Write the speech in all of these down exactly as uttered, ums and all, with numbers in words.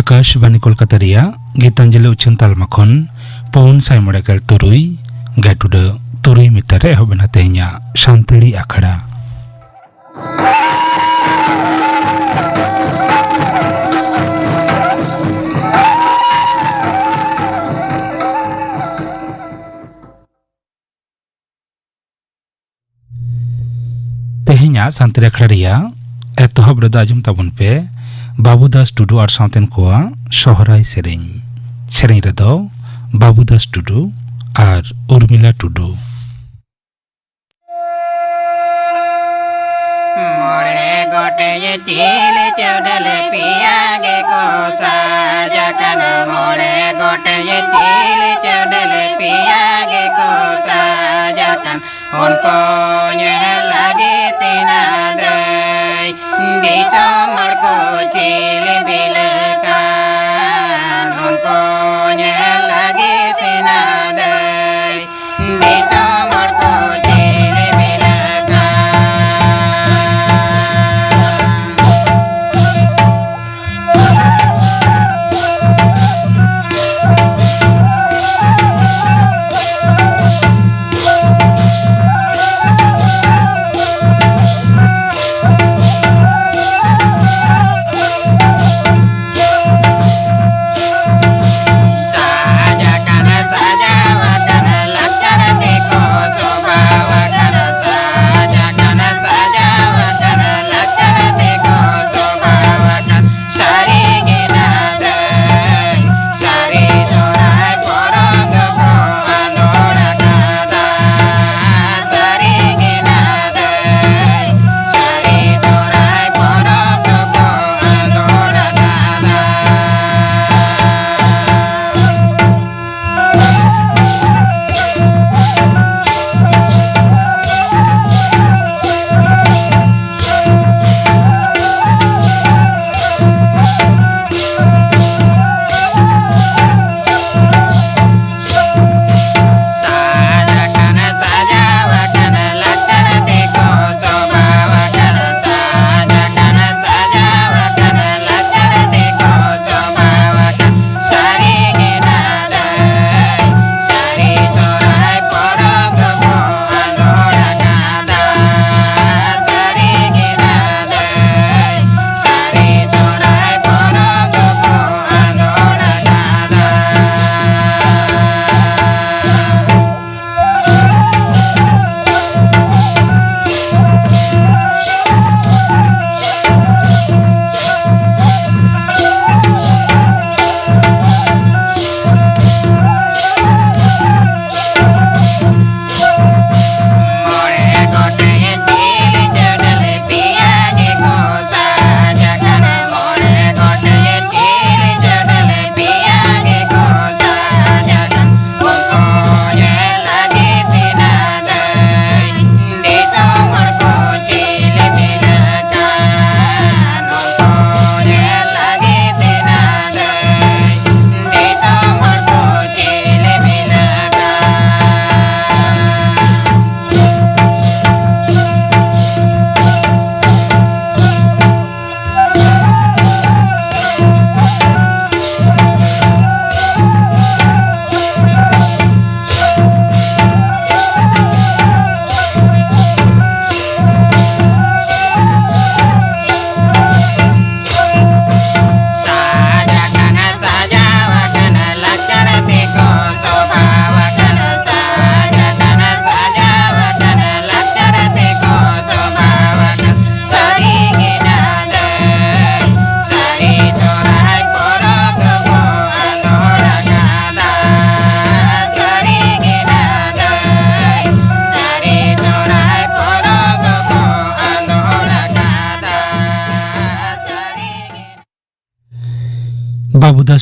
ᱟᱠᱟᱥᱵᱟᱱᱤ ᱠᱳᱞᱠᱟᱛᱟ ᱨᱮᱭᱟᱜ ᱜᱤᱛᱟᱧᱡᱚᱞᱤ ᱩᱪᱷᱟᱹᱱ ᱛᱟᱞᱢᱟ ᱠᱷᱚᱱ ᱯᱩᱱ ᱥᱟᱭ ᱢᱚᱬᱮ ᱜᱮᱞ ᱛᱩᱨᱩᱭ ᱜᱟᱹᱴᱩᱰᱟᱹ ᱛᱩᱨᱩᱭ ᱢᱤᱴᱟᱨ ᱨᱮ ᱮᱦᱚᱵ ᱮᱱᱟ ᱛᱮᱦᱮᱧᱟᱜ ᱥᱟᱱᱛᱟᱲᱤ ᱟᱠᱷᱲᱟ᱾ ᱛᱮᱦᱮᱧᱟᱜ ᱥᱟᱱᱛᱟᱲᱤ ᱟᱠᱷᱲᱟ ᱨᱮᱭᱟᱜ ᱮᱛᱚᱦᱚᱵ ᱨᱮᱫᱚ ᱟᱸᱡᱚᱢ ᱛᱟᱵᱚᱱ ᱯᱮ ᱵᱟᱹᱵᱩ ᱫᱟᱥ ᱴᱩᱰᱩ ᱟᱨ ᱥᱟᱶᱛᱮᱱ ᱠᱚᱣᱟᱜ ᱥᱚᱦᱨᱟᱭ ᱥᱮᱨᱮᱧ᱾ ᱥᱮᱨᱮᱧ ᱨᱮᱫᱚ ᱵᱟᱹᱵᱩ ᱫᱟᱥ ᱴᱩᱰᱩ ᱟᱨ ᱩᱨᱢᱤᱞᱟ ᱴᱩᱰᱩ᱾ ᱢᱚᱬᱮ ᱜᱚᱴᱮᱡ ᱪᱤᱞᱤ ᱪᱟᱹᱰᱟᱹᱞ ᱯᱮᱭᱟ ᱜᱮᱠᱚ ᱥᱟᱡ ᱟᱠᱟᱱᱟ᱾ ᱢᱚᱬᱮ ᱜᱚᱴᱮᱡ ᱪᱤᱞᱤ ᱪᱟᱹᱰᱟᱹᱞ ᱯᱮᱭᱟ ᱜᱮᱠᱚ ᱥᱟᱡ ᱟᱠᱟᱱ᱾ ᱩᱱᱠᱩ ᱧᱮᱞ ᱞᱟᱹᱜᱤᱫ ᱛᱤᱱᱟᱹᱜ ᱫᱟᱹᱭ ᱫᱤᱥᱚᱢ ᱦᱚᱲ ᱠᱚ ᱪᱤᱞᱤ ᱵᱤᱞᱟᱹᱠᱟᱱ᱾ ᱩᱱᱠᱩ ᱧᱮᱞ ᱞᱟᱹᱜᱤᱫ ᱛᱤᱱᱟᱹᱜ ᱫᱟᱹᱭ ᱫᱤᱥᱚᱢ ᱦᱚᱲ ᱠᱚ ᱪᱤᱞᱤ ᱵᱤᱞᱟᱹᱠᱟᱱ᱾ ᱥᱟᱡ ᱟᱠᱟᱱᱟ ᱥᱟᱡᱟᱣ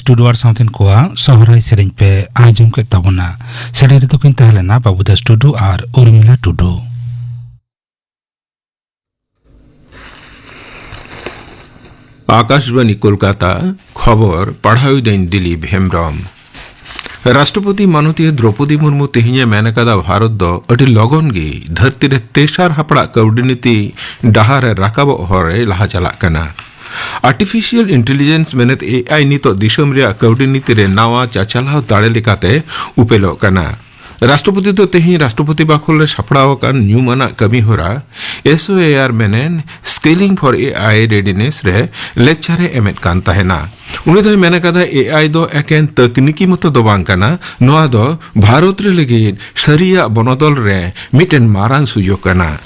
ᱴᱩᱰᱩ ᱟᱨ ᱥᱟᱶᱛᱮᱱ ᱠᱚᱣᱟᱜ ᱥᱚᱦᱨᱟᱭ ᱥᱮᱨᱮᱧ ᱯᱮ ᱟᱸᱡᱚᱢ ᱠᱮᱫ ᱛᱟᱵᱚᱱᱟ᱾ ᱥᱮᱨᱮᱧ ᱨᱮᱫᱚ ᱠᱤᱱ ᱛᱟᱦᱮᱸ ᱞᱮᱱᱟ ᱵᱟᱹᱵᱩ ᱫᱟᱥ ᱴᱩᱰᱩ ᱟᱨ ᱩᱨᱢᱤᱞᱟ ᱴᱩᱰᱩ᱾ ᱟᱠᱟᱥᱵᱟᱱᱤ ᱠᱳᱞᱠᱟᱛᱟ, ᱠᱷᱚᱵᱚᱨ ᱯᱟᱲᱦᱟᱣᱤᱫᱟᱹᱧ ᱫᱤᱞᱤᱯ ᱦᱮᱢᱵᱽᱨᱚᱢ᱾ ᱨᱟᱥᱴᱨᱚᱯᱚᱛᱤ ᱢᱟᱱᱚᱛᱤᱭᱟᱹ ᱫᱨᱚᱯᱚᱫᱤ ᱢᱩᱨᱢᱩ ᱛᱮᱦᱮᱧᱮ ᱢᱮᱱ ᱟᱠᱟᱫᱟ, ᱵᱷᱟᱨᱚᱛ ᱫᱚ ᱟᱹᱰᱤ ᱞᱚᱜᱚᱱ ᱜᱮ ᱫᱷᱟᱹᱨᱛᱤ ᱨᱮ ᱛᱮᱥᱟᱨ ᱦᱟᱯᱲᱟᱜ ᱠᱟᱹᱣᱰᱤ ᱱᱤᱛᱤ ᱰᱟᱦᱟᱨ ᱨᱮ ᱨᱟᱠᱟᱵᱚᱜ ᱦᱚᱨ ᱨᱮ ᱞᱟᱦᱟ ᱪᱟᱞᱟᱜ ᱠᱟᱱᱟ᱾ ᱟᱨᱴᱤᱯᱷᱤᱥᱤᱭᱟᱞ ᱤᱱᱴᱮᱞᱤᱡᱮᱱᱥ ᱢᱮᱱᱮᱫ ᱮ ᱟᱭ ᱱᱤᱛᱚᱜ ᱫᱤᱥᱚᱢ ᱨᱮᱭᱟᱜ ᱠᱟᱹᱣᱰᱤ ᱱᱤᱛᱤ ᱨᱮ ᱱᱟᱣᱟ ᱪᱟᱪᱟᱞᱟᱣ ᱫᱟᱲᱮ ᱞᱮᱠᱟᱛᱮ ᱩᱯᱮᱞᱚᱜ ᱠᱟᱱᱟ᱾ ᱨᱟᱥᱴᱨᱚᱯᱚᱛᱤ ᱫᱚ ᱛᱮᱦᱮᱧ ᱨᱟᱥᱴᱨᱚᱯᱚᱛᱤ ᱵᱟᱠᱷᱚᱞ ᱨᱮ ᱥᱟᱯᱲᱟᱣ ᱟᱠᱟᱱ ᱧᱩᱢᱟᱱᱟᱜ ᱠᱟᱹᱢᱤ ᱦᱚᱨᱟ ᱮᱥ ᱳ ᱮ ᱟᱨ ᱢᱮᱱᱮᱱ Scaling for A I Readiness ᱨᱮ ᱞᱮᱠᱪᱟᱨ ᱮ ᱮᱢᱮᱫ ᱠᱟᱱ ᱛᱟᱦᱮᱱᱟ᱾ ᱩᱱᱤ ᱫᱚᱭ ᱢᱮᱱ ᱟᱠᱟᱫᱟ, ᱮ ᱟᱭ ᱫᱚ ᱮᱠᱮᱱ ᱛᱟᱹᱠᱱᱤᱠᱤ ᱢᱚᱛᱚ ᱫᱚ ᱵᱟᱝ ᱠᱟᱱᱟ, ᱱᱚᱣᱟ ᱫᱚ ᱵᱷᱟᱨᱚᱛ ᱨᱮ ᱞᱟᱹᱜᱤᱫ ᱥᱟᱹᱨᱤᱭᱟᱜ ᱵᱚᱱᱚᱫᱚᱞ ᱨᱮ ᱢᱤᱫᱴᱮᱱ ᱢᱟᱨᱟᱝ ᱥᱩᱡᱳᱜᱽ ᱠᱟᱱᱟ᱾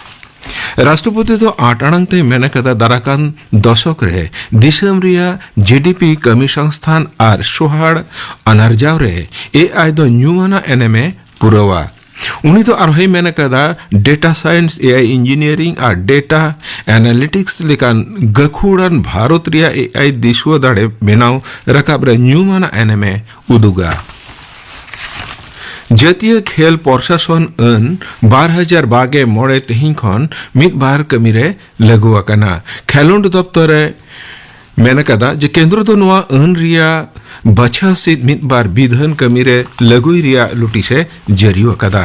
ᱨᱟᱥᱴᱨᱚᱯᱚᱛᱤ ᱫᱚ ᱟᱸᱴ ᱟᱲᱟᱝ ᱛᱮᱭ ᱢᱮᱱ ᱟᱠᱟᱫᱟ, ᱫᱟᱨᱟᱠᱟᱱ ᱫᱚᱥᱚᱠ ᱨᱮ ᱫᱤᱥᱚᱢ ᱨᱮᱭᱟᱜ ᱡᱤ ᱰᱤ ᱯᱤ, ᱠᱟᱹᱢᱤ ᱥᱚᱝᱥᱛᱷᱟᱱ ᱟᱨ ᱥᱚᱦᱟᱲ ᱟᱱᱟᱨᱡᱟᱣ ᱨᱮ ᱮ ᱟᱭ ᱫᱚ ᱧᱩᱢᱟᱱᱟᱜ ᱮᱱᱮᱢᱮ ᱯᱩᱨᱟᱹᱣᱟ᱾ ᱩᱱᱤ ᱫᱚ ᱟᱨᱦᱚᱸᱭ ᱢᱮᱱ ᱟᱠᱟᱫᱟ, ᱰᱮᱴᱟ ᱥᱟᱭᱮᱱᱥ, ᱮ ᱟᱭ ᱤᱧᱡᱤᱱᱤᱭᱟᱨᱤᱝ ᱟᱨ ᱰᱮᱴᱟ ᱮᱱᱟᱞᱤᱴᱤᱠᱥ ᱞᱮᱠᱟᱱ ᱜᱟᱹᱠᱷᱩᱲᱟᱱ ᱵᱷᱟᱨᱚᱛ ᱨᱮᱭᱟᱜ ᱮ ᱟᱭ ᱫᱤᱥᱩᱣᱟᱹ ᱫᱟᱲᱮ ᱵᱮᱱᱟᱣ ᱨᱟᱠᱟᱵ ᱨᱮ ᱧᱩᱢᱟᱱᱟᱜ ᱮᱱᱮᱢᱮ ᱩᱫᱩᱜᱟ᱾ ᱡᱟᱹᱛᱤᱭᱟᱹ ᱠᱷᱮᱞ ᱯᱨᱚᱥᱟᱥᱚᱱ ᱟᱹᱱ ᱵᱟᱨ ᱦᱟᱡᱟᱨ ᱵᱟᱜᱮ ᱢᱚᱬᱮ ᱛᱮᱦᱮᱧ ᱠᱷᱚᱱ ᱢᱤᱫ ᱵᱟᱨ ᱠᱟᱹᱢᱤ ᱨᱮ ᱞᱟᱹᱜᱩ ᱟᱠᱟᱱᱟ᱾ ᱠᱷᱮᱞᱳᱰ ᱫᱚᱯᱛᱚᱨ ᱮ ᱢᱮᱱ ᱟᱠᱟᱫᱟ ᱡᱮ ᱠᱮᱱᱫᱨᱚ ᱫᱚ ᱱᱚᱣᱟ ᱟᱹᱱ ᱨᱮᱭᱟᱜ ᱵᱟᱪᱷᱟᱣ ᱥᱤᱫ ᱢᱤᱫ ᱵᱟᱨ ᱵᱤᱫᱷᱟᱹᱱ ᱠᱟᱹᱢᱤ ᱨᱮ ᱞᱟᱹᱜᱩᱭ ᱨᱮᱭᱟᱜ ᱞᱩᱴᱤᱥ ᱮ ᱡᱟᱹᱨᱤ ᱟᱠᱟᱫᱟ᱾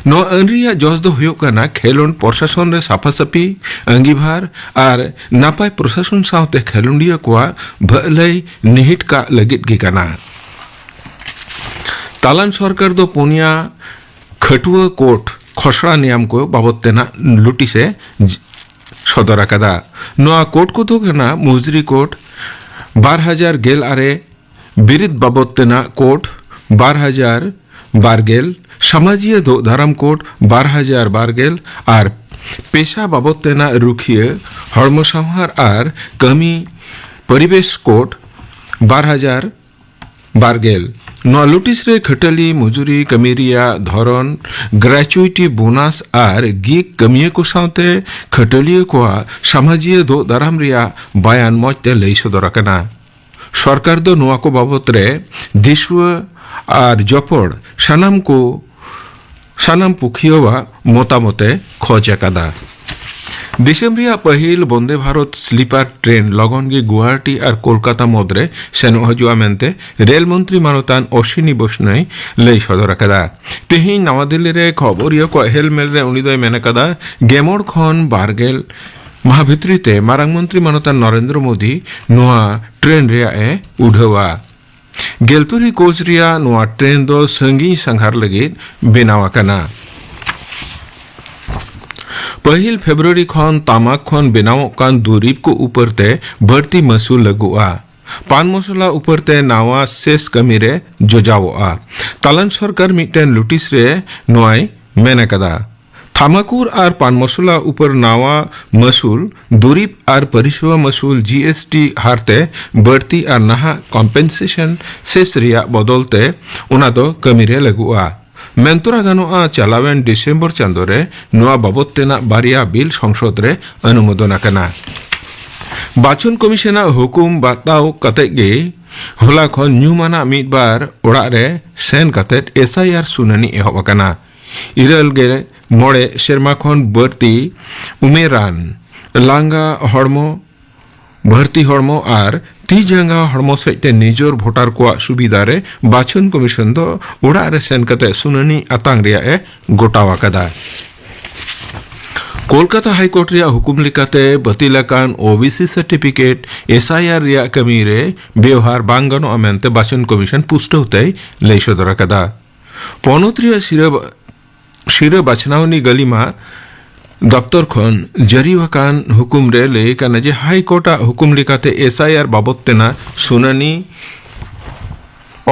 ᱱᱚᱣᱟ ᱟᱹᱱ ᱨᱮᱭᱟᱜ ᱡᱚᱥ ᱫᱚ ᱦᱩᱭᱩᱜ ᱠᱟᱱᱟ ᱠᱷᱮᱞᱳᱰ ᱯᱨᱚᱥᱟᱥᱚᱱ ᱨᱮ ᱥᱟᱯᱷᱟ ᱥᱟᱹᱯᱷᱤ, ᱟᱸᱜᱤᱵᱷᱟᱨ ᱟᱨ ᱱᱟᱯᱟᱭ ᱯᱨᱚᱥᱟᱥᱚᱱ ᱥᱟᱶᱛᱮ ᱠᱷᱮᱞᱳᱰᱤᱭᱟᱹ ᱠᱚᱣᱟᱜ ᱵᱷᱟᱹᱞᱟᱹᱭ ᱱᱤᱦᱤᱴ ᱠᱟᱜ ᱞᱟᱹᱜᱤᱫ ᱜᱮ ᱠᱟᱱᱟ᱾ ᱛᱟᱞᱟᱱ ᱥᱚᱨᱠᱟᱨ ᱫᱚ ᱯᱩᱱᱭᱟ ᱠᱷᱟᱹᱴᱩᱣᱟᱹ ᱠᱳᱰ ᱠᱷᱚᱥᱲᱟ ᱱᱤᱭᱟᱢ ᱠᱚ ᱵᱟᱵᱚᱫ ᱛᱮᱱᱟᱜ ᱞᱩᱴᱤᱥ ᱮ ᱥᱚᱫᱚᱨ ᱟᱠᱟᱫᱟ᱾ ᱱᱚᱣᱟ ᱠᱳᱰ ᱠᱚᱫᱚ ᱠᱟᱱᱟ ᱢᱩᱡᱽᱨᱤ ᱠᱳᱰ ᱵᱟᱨ ᱦᱟᱡᱟᱨ ᱜᱮᱞ ᱟᱨᱮ, ᱵᱤᱨᱤᱫ ᱵᱟᱵᱚᱫ ᱛᱮᱱᱟᱜ ᱠᱳᱰ ᱵᱟᱨ ᱦᱟᱡᱟᱨ ᱵᱟᱨ ᱜᱮᱞ, ᱥᱟᱢᱟᱡᱤᱭᱟᱹ ᱫᱳᱜ ᱫᱟᱨᱟᱢ ᱠᱳᱰ ᱵᱟᱨ ᱦᱟᱡᱟᱨ ᱵᱟᱨ ᱜᱮᱞ ᱟᱨ ᱯᱮᱥᱟ ᱵᱟᱵᱚᱫ ᱛᱮᱱᱟᱜ ᱨᱩᱠᱷᱤᱭᱟᱹ ᱦᱚᱲᱢᱚ ᱥᱟᱶᱟᱨ ᱟᱨ ᱠᱟᱹᱢᱤ ᱯᱚᱨᱤᱵᱮᱥ ᱠᱳᱰ ᱵᱟᱨ ᱦᱟᱡᱟᱨ ᱵᱟᱨ ᱜᱮᱞ᱾ ᱱᱚᱣᱟ ᱞᱩᱴᱤᱥ ᱨᱮ ᱠᱷᱟᱹᱴᱟᱹᱞᱤ, ᱢᱚᱡᱩᱨᱤ, ᱠᱟᱹᱢᱤ ᱨᱮᱭᱟᱜ ᱫᱷᱚᱨᱚᱱ, ᱜᱨᱮᱪᱩᱭᱤᱴᱤ, ᱵᱳᱱᱟᱥ ᱟᱨ ᱜᱤᱜ ᱠᱟᱹᱢᱤᱭᱟᱹ ᱠᱚ ᱥᱟᱶᱛᱮ ᱠᱷᱟᱹᱴᱟᱹᱞᱤᱭᱟᱹ ᱠᱚᱣᱟᱜ ᱥᱟᱢᱟᱡᱤᱭᱟᱹ ᱫᱳᱜ ᱫᱟᱨᱟᱢ ᱨᱮᱭᱟᱜ ᱵᱟᱭᱟᱱ ᱢᱚᱸᱡᱽ ᱛᱮ ᱞᱟᱹᱭ ᱥᱚᱫᱚᱨ ᱟᱠᱟᱱᱟ᱾ ᱥᱚᱨᱠᱟᱨ ᱫᱚ ᱱᱚᱣᱟ ᱠᱚ ᱵᱟᱵᱚᱛ ᱨᱮ ᱫᱤᱥᱩᱣᱟᱹ ᱟᱨ ᱡᱚᱯᱚᱲ ᱥᱟᱱᱟᱢ ᱠᱚ, ᱥᱟᱱᱟᱢ ᱯᱩᱠᱷᱤᱭᱟᱹᱣᱟᱜ ᱢᱚᱛᱟᱢᱚᱛ ᱮ ᱠᱷᱚᱡᱽ ᱟᱠᱟᱫᱟ᱾ ᱫᱤᱥᱚᱢ ᱨᱮᱭᱟᱜ ᱯᱟᱹᱦᱤᱞ ᱵᱚᱱᱫᱮ ᱵᱷᱟᱨᱚᱛ ᱥᱞᱤᱯᱟᱨ ᱴᱨᱮᱱ ᱞᱚᱜᱚᱱ ᱜᱮ ᱜᱩᱣᱟᱦᱟᱴᱤ ᱟᱨ ᱠᱳᱞᱠᱟᱛᱟ ᱢᱩᱫᱽᱨᱮ ᱥᱮᱱᱚᱜ ᱦᱤᱡᱩᱜᱼᱟ ᱢᱮᱱᱛᱮ ᱨᱮᱞ ᱢᱚᱱᱛᱨᱤ ᱢᱟᱱᱚᱛᱟᱱ ᱚᱥᱤᱱᱤ ᱵᱳᱥᱱᱚᱭ ᱞᱟᱹᱭ ᱥᱚᱫᱚᱨ ᱟᱠᱟᱫᱟ᱾ ᱛᱮᱦᱮᱧ ᱱᱟᱣᱟ ᱫᱤᱞᱞᱤ ᱨᱮ ᱠᱷᱚᱵᱚᱨᱤᱭᱟᱹ ᱠᱚᱣᱟᱜ ᱦᱮᱞᱢᱮᱞ ᱨᱮ ᱩᱱᱤ ᱫᱚᱭ ᱢᱮᱱ ᱟᱠᱟᱫᱟ, ᱜᱮᱢᱚᱬ ᱠᱷᱚᱱ ᱵᱟᱨᱜᱮᱞ ᱢᱟᱦᱟ ᱵᱷᱤᱛᱨᱤ ᱛᱮ ᱢᱟᱨᱟᱝ ᱢᱚᱱᱛᱨᱤ ᱢᱟᱱᱚᱛᱟᱱ ᱱᱚᱨᱮᱱᱫᱨᱚ ᱢᱳᱫᱤ ᱱᱚᱣᱟ ᱴᱨᱮᱱ ᱨᱮᱭᱟᱜ ᱮ ᱩᱰᱷᱟᱹᱣᱟ᱾ ᱜᱮᱞ ᱛᱩᱨᱩᱭ ᱠᱳᱪ ᱨᱮᱭᱟᱜ ᱱᱚᱣᱟ ᱴᱨᱮᱱ ᱫᱚ ᱥᱟᱺᱜᱤᱧ ᱥᱟᱸᱜᱷᱟᱨ ᱞᱟᱹᱜᱤᱫ ᱵᱮᱱᱟᱣ ᱟᱠᱟᱱᱟ᱾ ᱯᱟᱹᱦᱤᱞ ᱯᱷᱮᱵᱨᱩᱣᱟᱨᱤ ᱠᱷᱚᱱ ᱛᱟᱢᱟᱠ ᱠᱷᱚᱱ ᱵᱮᱱᱟᱣᱚᱜ ᱠᱟᱱ ᱫᱩᱨᱤᱵᱽ ᱠᱚ ᱩᱯᱟᱹᱨ ᱛᱮ ᱵᱟᱹᱲᱛᱤ ᱢᱟᱹᱥᱩᱞ ᱞᱟᱹᱜᱩᱜᱼᱟ᱾ ᱯᱟᱱ ᱢᱚᱥᱞᱟ ᱩᱯᱟᱹᱨ ᱛᱮ ᱱᱟᱣᱟ ᱥᱮᱥ ᱠᱟᱹᱢᱤ ᱨᱮ ᱡᱚᱡᱟᱣᱚᱜᱼᱟ᱾ ᱛᱟᱞᱟᱱ ᱥᱚᱨᱠᱟᱨ ᱢᱤᱫᱴᱮᱱ ᱱᱳᱴᱤᱥ ᱨᱮ ᱱᱚᱣᱟᱭ ᱢᱮᱱ ᱟᱠᱟᱫᱟ, ᱛᱷᱟᱢᱟᱠᱩᱨ ᱟᱨ ᱯᱟᱱ ᱢᱚᱥᱞᱟ ᱩᱯᱟᱹᱨ ᱱᱟᱣᱟ ᱢᱟᱹᱥᱩᱞ, ᱫᱩᱨᱤᱵᱽ ᱟᱨ ᱯᱚᱨᱤᱥᱮᱵᱟ ᱢᱟᱹᱥᱩᱞ, ᱡᱤ ᱮᱥ ᱴᱤ ᱦᱟᱨ ᱛᱮ ᱵᱟᱹᱲᱛᱤ ᱟᱨ ᱱᱟᱦᱟᱜ ᱠᱚᱢᱯᱮᱱᱥᱮᱥᱚᱱ ᱥᱮᱥ ᱨᱮᱭᱟᱜ ᱵᱚᱫᱚᱞ ᱛᱮ ᱚᱱᱟ ᱫᱚ ᱠᱟᱹᱢᱤ ᱨᱮ ᱞᱟᱹᱜᱩᱜᱼᱟ᱾ ᱢᱮᱱᱛᱚᱨᱟ ᱜᱟᱱᱚᱜᱼᱟ, ᱪᱟᱞᱟᱣᱮᱱ ᱰᱤᱥᱮᱢᱵᱚᱨ ᱪᱟᱸᱫᱚ ᱨᱮ ᱱᱚᱣᱟ ᱵᱟᱵᱚᱛ ᱛᱮᱱᱟᱜ ᱵᱟᱨᱭᱟ ᱵᱤᱞ ᱥᱚᱝᱥᱚᱫ ᱨᱮ ᱚᱱᱩᱢᱳᱫᱚᱱ ᱟᱠᱟᱱᱟ᱾ ᱵᱟᱪᱷᱚᱱ ᱠᱚᱢᱤᱥᱚᱱᱟᱜ ᱦᱩᱠᱩᱢ ᱵᱟᱛᱟᱣ ᱠᱟᱛᱮ ᱜᱮ ᱦᱚᱞᱟ ᱠᱷᱚᱱ ᱧᱩᱢᱟᱱᱟᱜ ᱢᱤᱫ ᱵᱟᱨ ᱚᱲᱟᱜ ᱨᱮ ᱥᱮᱱ ᱠᱟᱛᱮ ᱮᱥ ᱟᱭ ᱟᱨ ᱥᱩᱱᱟᱹᱱᱤ ᱮᱦᱚᱵ ᱟᱠᱟᱱᱟ᱾ ᱤᱨᱟᱹᱞ ᱜᱮᱞ ᱢᱚᱬᱮ ᱥᱮᱨᱢᱟ ᱠᱷᱚᱱ ᱵᱟᱹᱲᱛᱤ ᱩᱢᱮᱨᱟᱱ, ᱞᱟᱸᱜᱟ ᱦᱚᱲᱢᱚ, ᱵᱷᱟᱹᱨᱛᱤ ᱦᱚᱲᱢᱚ ᱟᱨ ᱛᱤ ᱡᱟᱸᱜᱟ ᱦᱚᱲᱢᱚ ᱥᱮᱫ ᱛᱮ ᱱᱤᱡᱚᱨ ᱵᱷᱳᱴᱟᱨ ᱠᱚᱣᱟᱜ ᱥᱩᱵᱤᱫᱷᱟ ᱨᱮ ᱵᱟᱪᱷᱚᱱ ᱠᱚᱢᱤᱥᱚᱱ ᱫᱚ ᱚᱲᱟᱜ ᱨᱮ ᱥᱮᱱ ᱠᱟᱛᱮ ᱥᱩᱱᱟᱹᱱᱤ ᱟᱛᱟᱝ ᱨᱮᱭᱟᱜ ᱮ ᱜᱚᱴᱟᱣ ᱟᱠᱟᱫᱟ᱾ ᱠᱳᱞᱠᱟᱛᱟ ᱦᱟᱭᱠᱳᱨᱴ ᱨᱮᱭᱟᱜ ᱦᱩᱠᱩᱢ ᱞᱮᱠᱟᱛᱮ ᱵᱟᱹᱛᱤᱞ ᱟᱠᱟᱱ O B C certificate S I R ᱨᱮᱭᱟᱜ ᱠᱟᱹᱢᱤ ᱨᱮ ᱵᱮᱣᱦᱟᱨ ᱵᱟᱝ ᱜᱟᱱᱚᱜᱼᱟ ᱢᱮᱱᱛᱮ ᱵᱟᱪᱷᱚᱱ ᱠᱚᱢᱤᱥᱚᱱ ᱯᱩᱥᱴᱟᱹᱣ ᱛᱮᱭ ᱞᱟᱹᱭ ᱥᱚᱫᱚᱨ ᱟᱠᱟᱫᱟ᱾ ᱯᱚᱱᱚᱛ ᱨᱮᱭᱟᱜ ᱥᱤᱨᱟᱹ, ᱥᱤᱨᱟᱹ ᱵᱟᱪᱷᱱᱟᱣᱱᱤ ᱜᱟᱹᱞᱤᱢᱟ ᱫᱚᱯᱛᱚᱨ ᱠᱷᱚᱱ ᱡᱟᱹᱨᱤ ᱟᱠᱟᱱ ᱦᱩᱠᱩᱢ ᱨᱮ ᱞᱟᱹᱭ ᱟᱠᱟᱱᱟ ᱡᱮ ᱦᱟᱭ ᱠᱳᱨᱴ ᱟᱜ ᱦᱩᱠᱩᱢ ᱞᱮᱠᱟᱛᱮ ᱮᱥ ᱟᱭ ᱟᱨ ᱵᱟᱵᱚᱛ ᱛᱮᱱᱟᱜ ᱥᱩᱱᱟᱹᱱᱤ